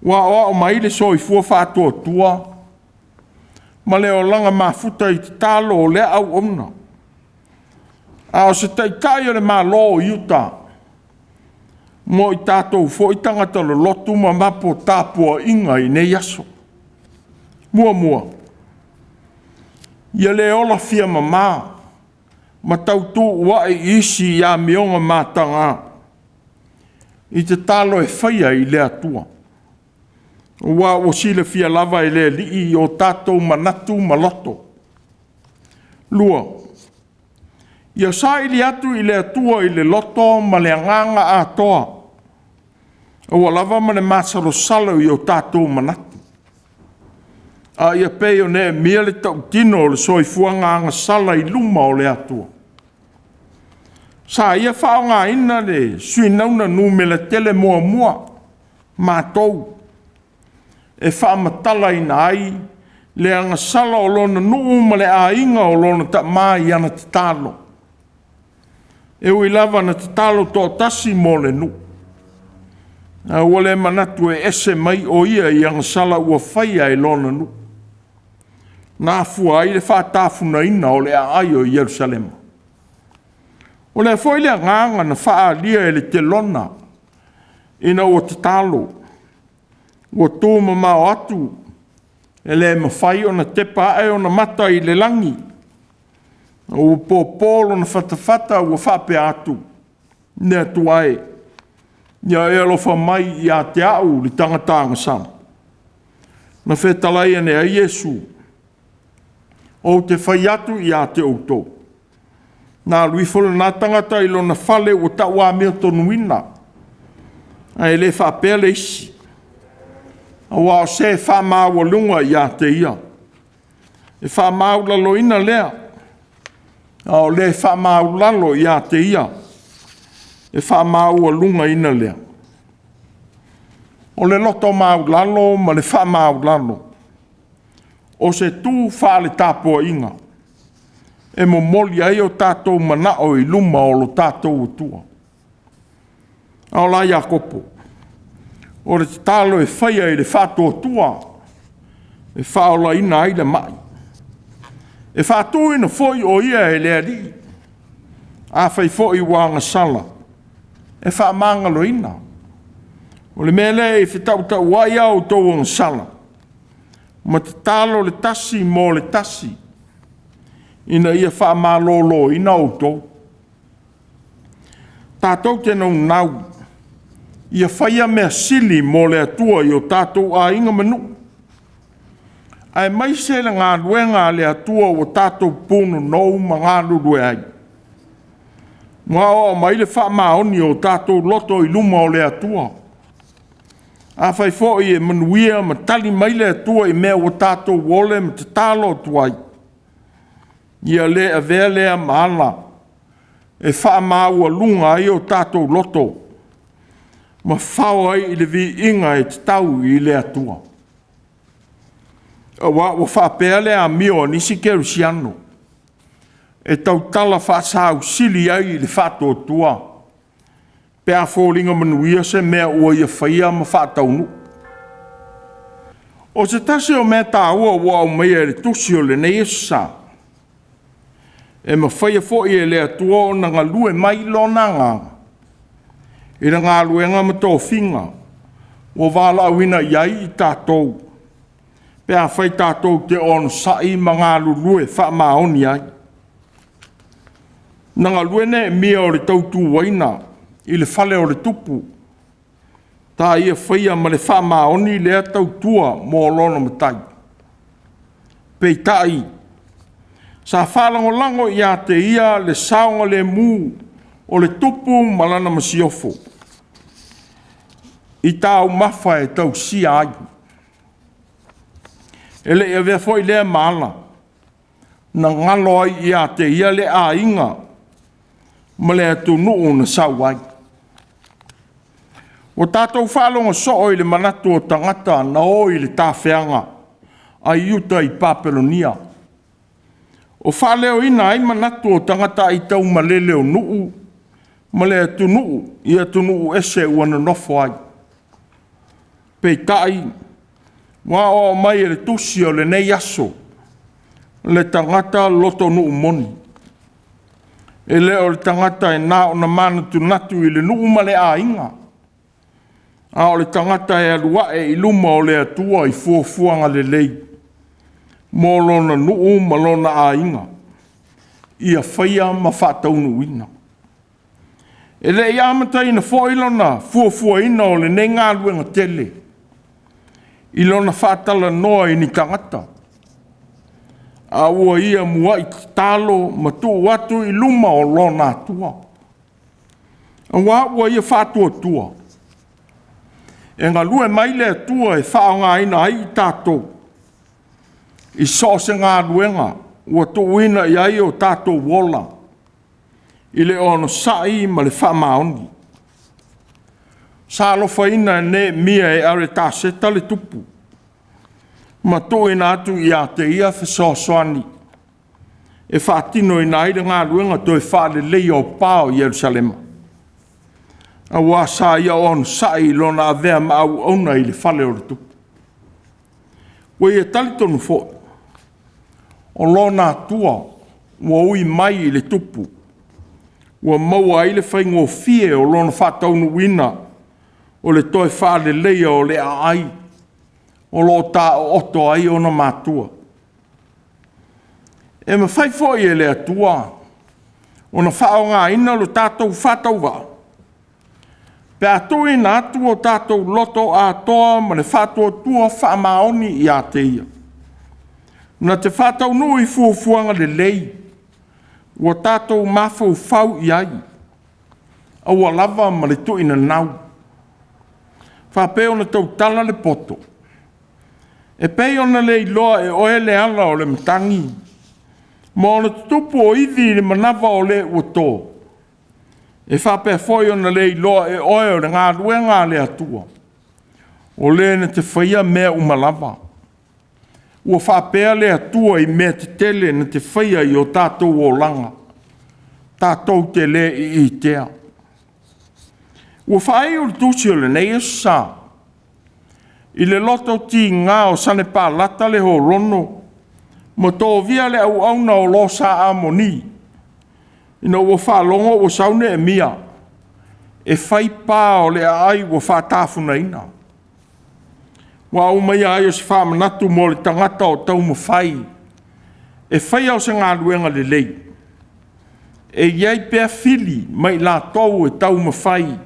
Ua aoao mai le soifua faatuatua ma le olaga mafuta i tatalo o lea auauna. A o se taitai o le Malo o Iuta, mo i tatou foi tagata lolotu ma mapo tapuaiga i nei aso. Muamua, ia le ola fia mama ma tautuua'i i isi amioga mataga i tatalo e faia i le Atua, aua ua silafia lava e le Alii o tatou manatu ma loto. 2, ia saili atu i le Atua i le loto ma le agaga atoa, aua lava ma le masalosalo i o tatou manatu, a ia pei o Neemia le tautino o le soifuaga agasala i luma o le Atua. Sa ia faaaogaina le suinauna numera tele muamua, matou, e faamatalaina ai le agasala o lona nuu ma le aiga o lona tama i ana tatalo. E ui lava na tatalo toatasi mo le nuu, a ua le manatu e ese mai o ia i agasala ua faia e lona nuu, na afua ai le faatafunaina o le aai o Ierusalema. O lea foi le agaga na faaalia e le Telona ina ua tatalo, ua tumamao atu e le mafai ona tepa ae ona mata i le lagi, ua popo lona fatafata ua faapea atu, “Le Atua e, ia e alofa mai ia te au le tagata agasala.” Na fetalai ane ai Iesu, “Ou te fai atu ia te outou, na alu ifo lena tagata i lona fale ua tauamiotonuina, ae le faapea le isi, aua o se faamaualuga ia te ia, e faamaualaloina lea, a o le faamaualalo ia te ia, e faamaualugaina lea.” O le loto maualalo ma le faamaualalo, o se tu faale-tapuaiga e momoli ai o tatou manao i luma o lo tatou Atua. A o la Iakopo? O le tatalo e faia i le faatuatua e faaolaina ai le mai. E faatuina foi o ia e le Alii. Afai foi ua agasala, e faamagaloina. O le mea lea e fetautauai a outou agasala, ma tatalo le tasi mo le tasi, ina ia faamaloloina outou. Tatou te naunau ia faia mea sili mo le Atua i o tatou aiga ma nuu, aemaise le galuega a le Atua ua tatou punonou ma galulue ai. Ua aoao mai le faamaoni o tatou loto i luma o le Atua. Afai foi e manuia ma tali mai le Atua i mea ua tatou ole ma tatalo atu ai, ia le avea lea ma ala e faamaualuga ai o tatou loto ma fao ai i le viiga e tatau i le Atua. Aua ua faapea le amio a nisi kerisiano, e tautala faasausili ai i le faatuatua pe a foliga manuia se mea ua ia faia ma faataunuu. O se tasi o mea taua ua aumaia e le tusi o lenei Aso Sa, e mafaia foi e le Atua ona galue mai Lona Agaga i le galuega ma tofiga ua valaauina i ai i tatou, pe afai tatou te onosai ma galulue faamaoni ai. Na galue Neemia o le tautuaina i le fale o le tupu, ta ia faia ma le faamaoni lea tautua mo lona matai. Peitai, sa faalagolago ia te ia le saogalemu o le tupu ma lana masiofo i taumafa e tausia ai. E le i avea foi lea ma ala na galo ai ia te ia le aiga ma le atunuu na sau ai. Ua tatou faalogo soo i le manatu o tagata na o i le tafeaga a Iuta i Papelonia, o faaleoina ai manatu o tagata aitaumalele o nuu ma le atunuu i atunuu ese ua nonofo ai. Peitai, ua aoao mai e le tusi o lenei aso le tagata lotonuu moni. E le o le tagata e na ona manatunatu i le nuu ma le aiga, a o le tagata e alu ae i luma o le Atua i fuafuaga lelei mo lona nuu ma lona aiga, ia faia ma faataunuuina. E le i amataina foi lona fuafuaina o lenei galuega tele i lona faatalanoa i ni tagata, a ua ia muai tatalo ma tuu atu i luma o lona Atua, aua ua ia faatuatua e galue mai le Atua e faaaogaina ai i tatou i so o se galuega ua tuuina i ai o tatou ola, i le onosai ma le faamaoni. Sa alofaina e Neemia e Aretaseta le tupu, ma tuuina atu ia te ia fesoasoani e faatinoina ai le galuega toe faaleleia o pa o Ierusalema, aua sa ia onosai i lona avea ma auauna i le fale o le tupu. Ua ia talitonu foi, o lona Atua ua ui mai i le tupu, ua maua ai le faigofie o lona faataunuuina o le toe faaleleia o le aai o lo o taoto ai ona matua. E mafai foi e le Atua ona faaaogaina lo tatou faatauvaa pe a tuuina atu o tatou loto atoa ma le faatuatua faamaoni ia te Ia, na te faataunuu i fuafuaga lelei ua tatou mafaufau i ai, aua lava ma le tuuinanau, faapei ona tautala le poto, e pei ona le iloa e oe le ala o le matagi ma ona tutupu o ivi i le manava o le ua to, e faapea foi ona le iloa e oe o le galuega a le Atua, o Le na te faia mea uma lava. Ua faapea le Atua i mea tetele na te faia i o tatou olaga, tatou te le iitea. Ua faaiu le tusi o lenei Aso Sa i le loto tiga o Sanepalata le Horono ma tovia le auauna o lo sa Amoni, ina ua faalogo ua sau Neemia e fai pa o le aai ua faatafunaina. Ua aumaia ai o se faamanatu mo le tagata o taumafai e faia o se galuega lelei, e i ai pea fili ma i latou e taumafai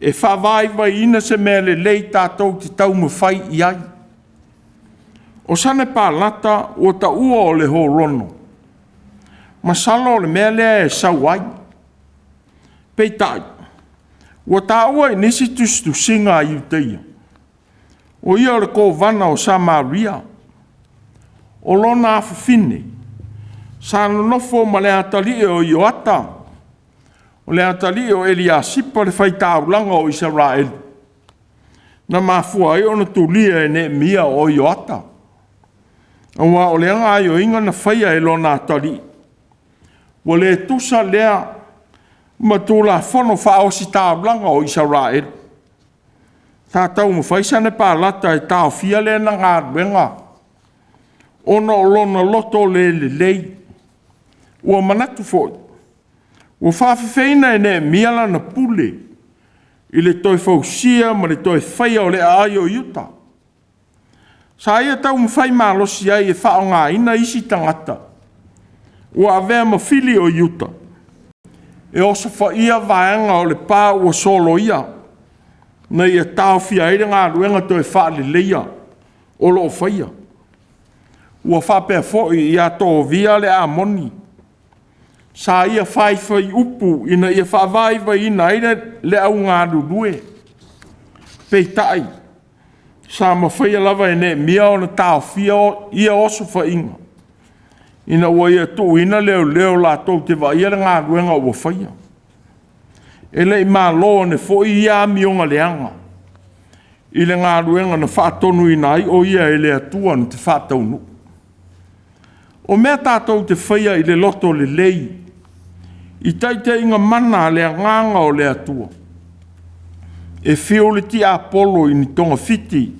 e faavaivaiina se mea lelei tatou te taumafai i ai. O Sanepalata ua taua o le Horono, masalo o le mea lea e sau ai. Peitai, ua taua i nisi tusitusiga a Iutaia, o ia o le kovana o Samaria. O lona afafine sa nonofo ma le atalii o Ioata, o le atalii o Eliasipa le faitaulaga o Isaraelu, na mafua ai ona tulia e Neemia o Ioata, aua o lea gaoioiga na faia e lona atalii, ua le tusa lea ma Tulafono Faaositaulaga o Isaraelu. Sa taumafai Sanepalata e taofia lea galuega ona o lona loto le lelei. Ua manatu foi, ua faafefeina e Neemia lana pule i le toe fausia ma le toe faia o le aai o Iuta. Sa ia taumafai malosi ai e faaaogaina isi tagata ua avea ma fili o Iuta e osofaia vaega o le pa ua soloia ina ia taofia ai le galuega toe faaleleia o lo o faia. Ua faapea foi ia Tovia le Amoni, sa ia faifaiupu ina ia faavaivaiina ai le au galulue. Peitai, sa mafaia lava e Neemia ona taofia ia osofaiga ina ua ia tuuina leoleo latou te vaaia le galuega ua faia. E le i malo ane foi ia amioga leaga i le galuega na faatonuina ai o ia e le Atua na te faataunuu. O mea tatou te faia i le loto lelei, i taitaiga mana a le Agaga o le Atua, e fiu le tiapolo i ni togafiti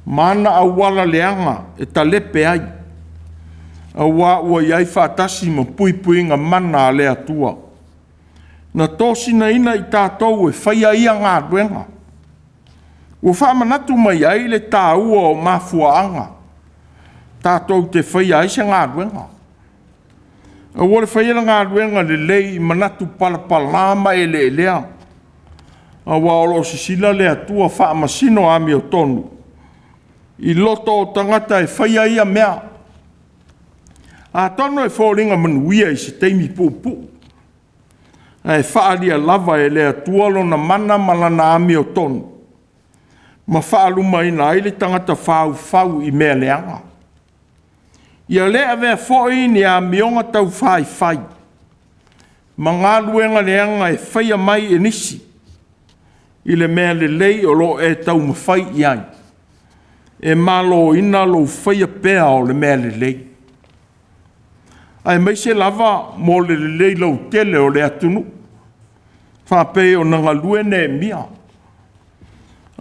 ma ana auala leaga e talepe ai, aua ua i ai faatasi ma puipuiga mana a le Atua, na tosinaina i tatou e faia ia galuega. Ua faamanatu mai ai le taua o mafuaaga tatou te faia ai se galuega. Aua le faia le galuega lelei i manatu palapala ma eleelea, aua o lo o sisila le Atua faamasino amiotonu i loto o tagata e faia ia mea. Atonu e foliga manuia i se taimi puupuu, ae faaalia lava e le Atua lona mana ma lana amiotonu ma faalumaina ai le tagata faufau i mea leaga. Ia le avea foi ni amioga taufaifai ma galuega leaga e faia mai e nisi i le mea lelei o lo o e taumafai i ai, e maloina lou faia pea o le mea lelei, aemaise lava mo le lelei lautele o le atunuu, faapei ona galue Neemia,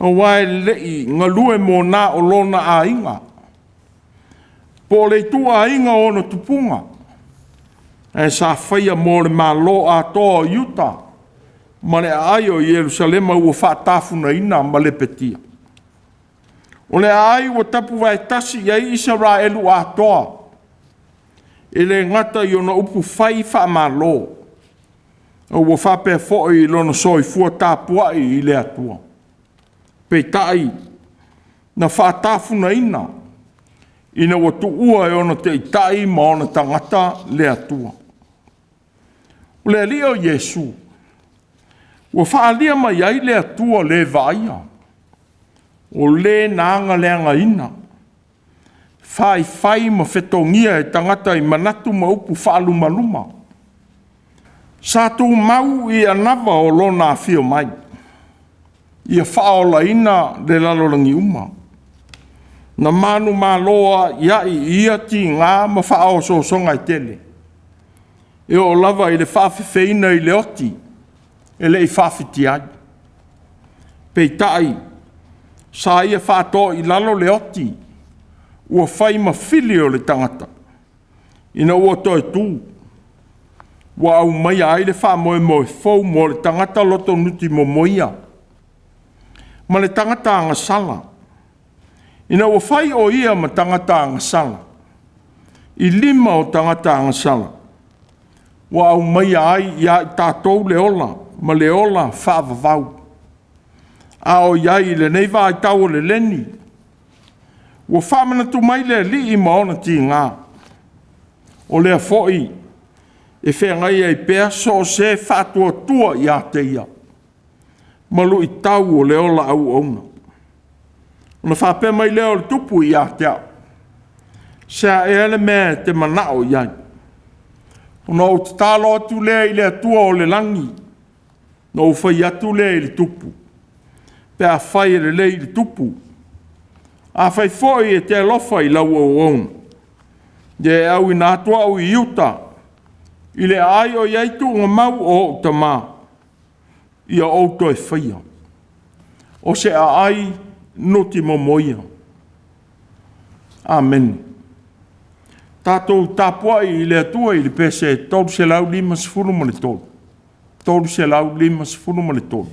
aua e le i galue mo na o lona aiga, po o le ituaiga o ona tupuga, ae sa faia mo le Malo atoa o Iuta ma le aai o Ierusalema ua faatafunaina ma lepetia. O le aai ua tapuvaetasi i ai Isaraelu atoa, e le gata i ona upufai faamalo, a ua faapea foi i lona soifua tapuai i le Atua. Peitai, na faatafunaina ina ua tuua e ona taitai ma ona tagata le Atua. O le Alii o Iesu, ua faaalia mai ai le Atua le vaaia, o Le na agaleagaina, faifai ma fetogia e tagata i manatu ma upu faalumaluma. Sa tumau i anava o Lona afio mai, ia faaolaina le lalolagi uma. Na manumalo ai i ia tiga ma faaosoosoga e tele, e oo lava i le faafefeina i le oti e le i faafitia ai. Peitai, sa ia faatoa i lalo le oti ua fai ma fili o le tagata, ina ua toe tu, ua aumaia ai le faamoemoe fou mo le tagata loto nutimomoia ma le tagata agasala, ina ua fai o ia ma tagata agasala, i lima o tagata agasala, ua aumaia ai ia i tatou le ola ma le ola faavavau. A o i ai i lenei vaitau o leleni, ua faamanatu mai le Alii ma ona tiga, o lea foi e feagai ai pea so o se faatuatua ia te ia, ma luitau o le ola auauna. Ona faapea mai lea o le tupu ia te au, se a ea le mea e te manao i ai? Ona ou tatalo atu lea i le Atua o le lagi, ona ou fai atu lea i le tupu, pe afai e lelei i le tupu, afai foi e te alofa i lau auauna, ia e auina atu au i uta i le aai o i ai tuugamau o ou tama, ia ou toe faia. O se aai nutimomoia. Amene. Tatou tapuai i le Atua i le pese 353. 353.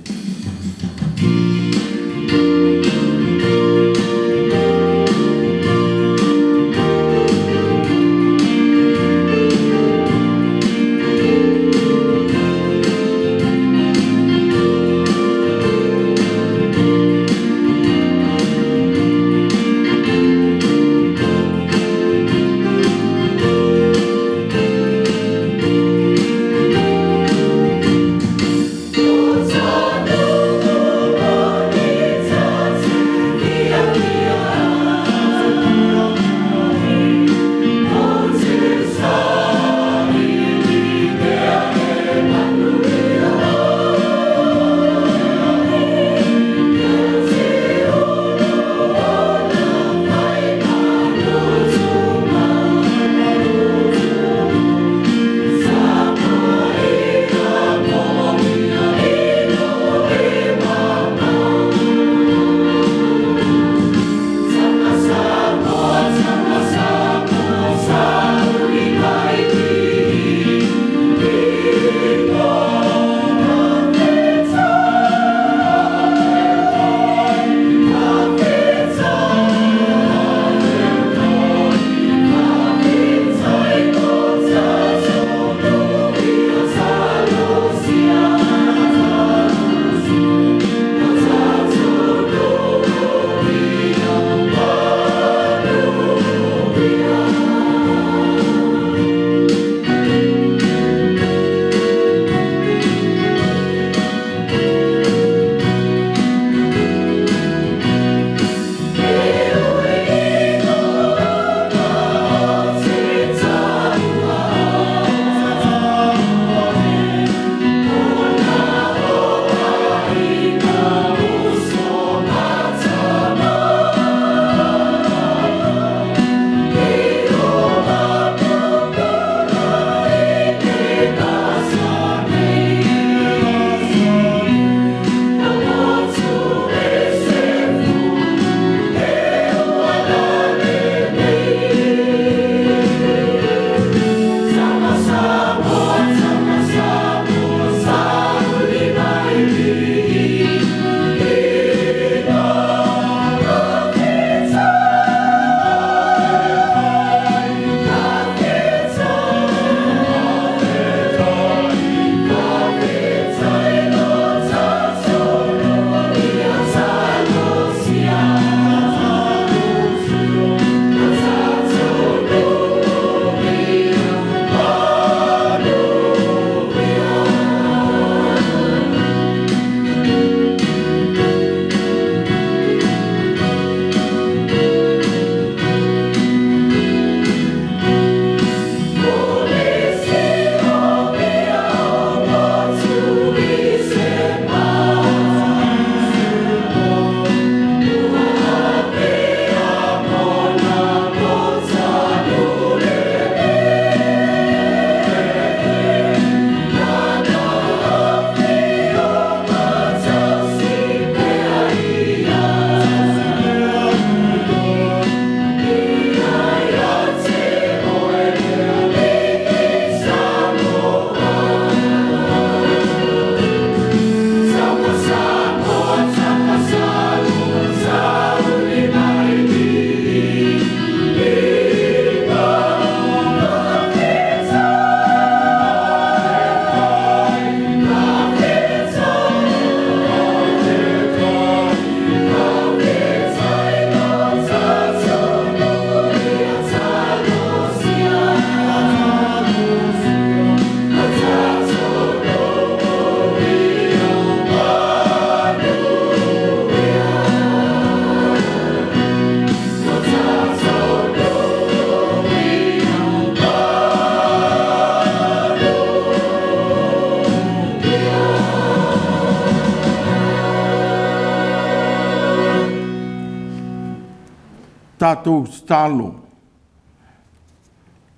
Tatou tatalo.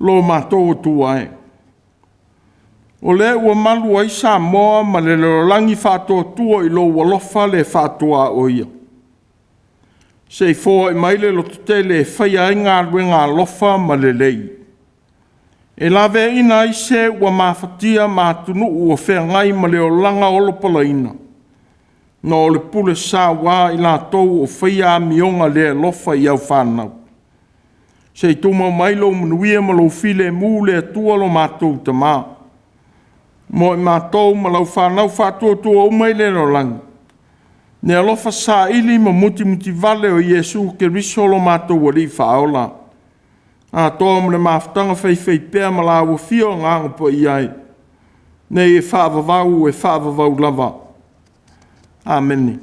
Lo matou Atua e, o lea ua malu ai Samoa ma le lalolagi faatuatua i lou alofa le faatuaoia. Se i foai mai le lototele e faia ai galuega alofa ma lelei, e laveaiina ai se ua mafatia ma atunuu ua feagai ma le olaga olopolaina, ona o le pule saua a i latou o faia amioga le alofa i au fanau. Se i tumau mai lou manuia ma lou filemu le Atua lo matou Tama, mo i matou ma lau fanau faatuatua uma i le lalolagi, le alofa saili ma mutimutivale o Iesu Keriso lo matou Alii Faaola, atoa ma le mafutaga faifaipea ma la oulua Afio Agaga Paia e, nei e faavavau e faavavau lava. Amene.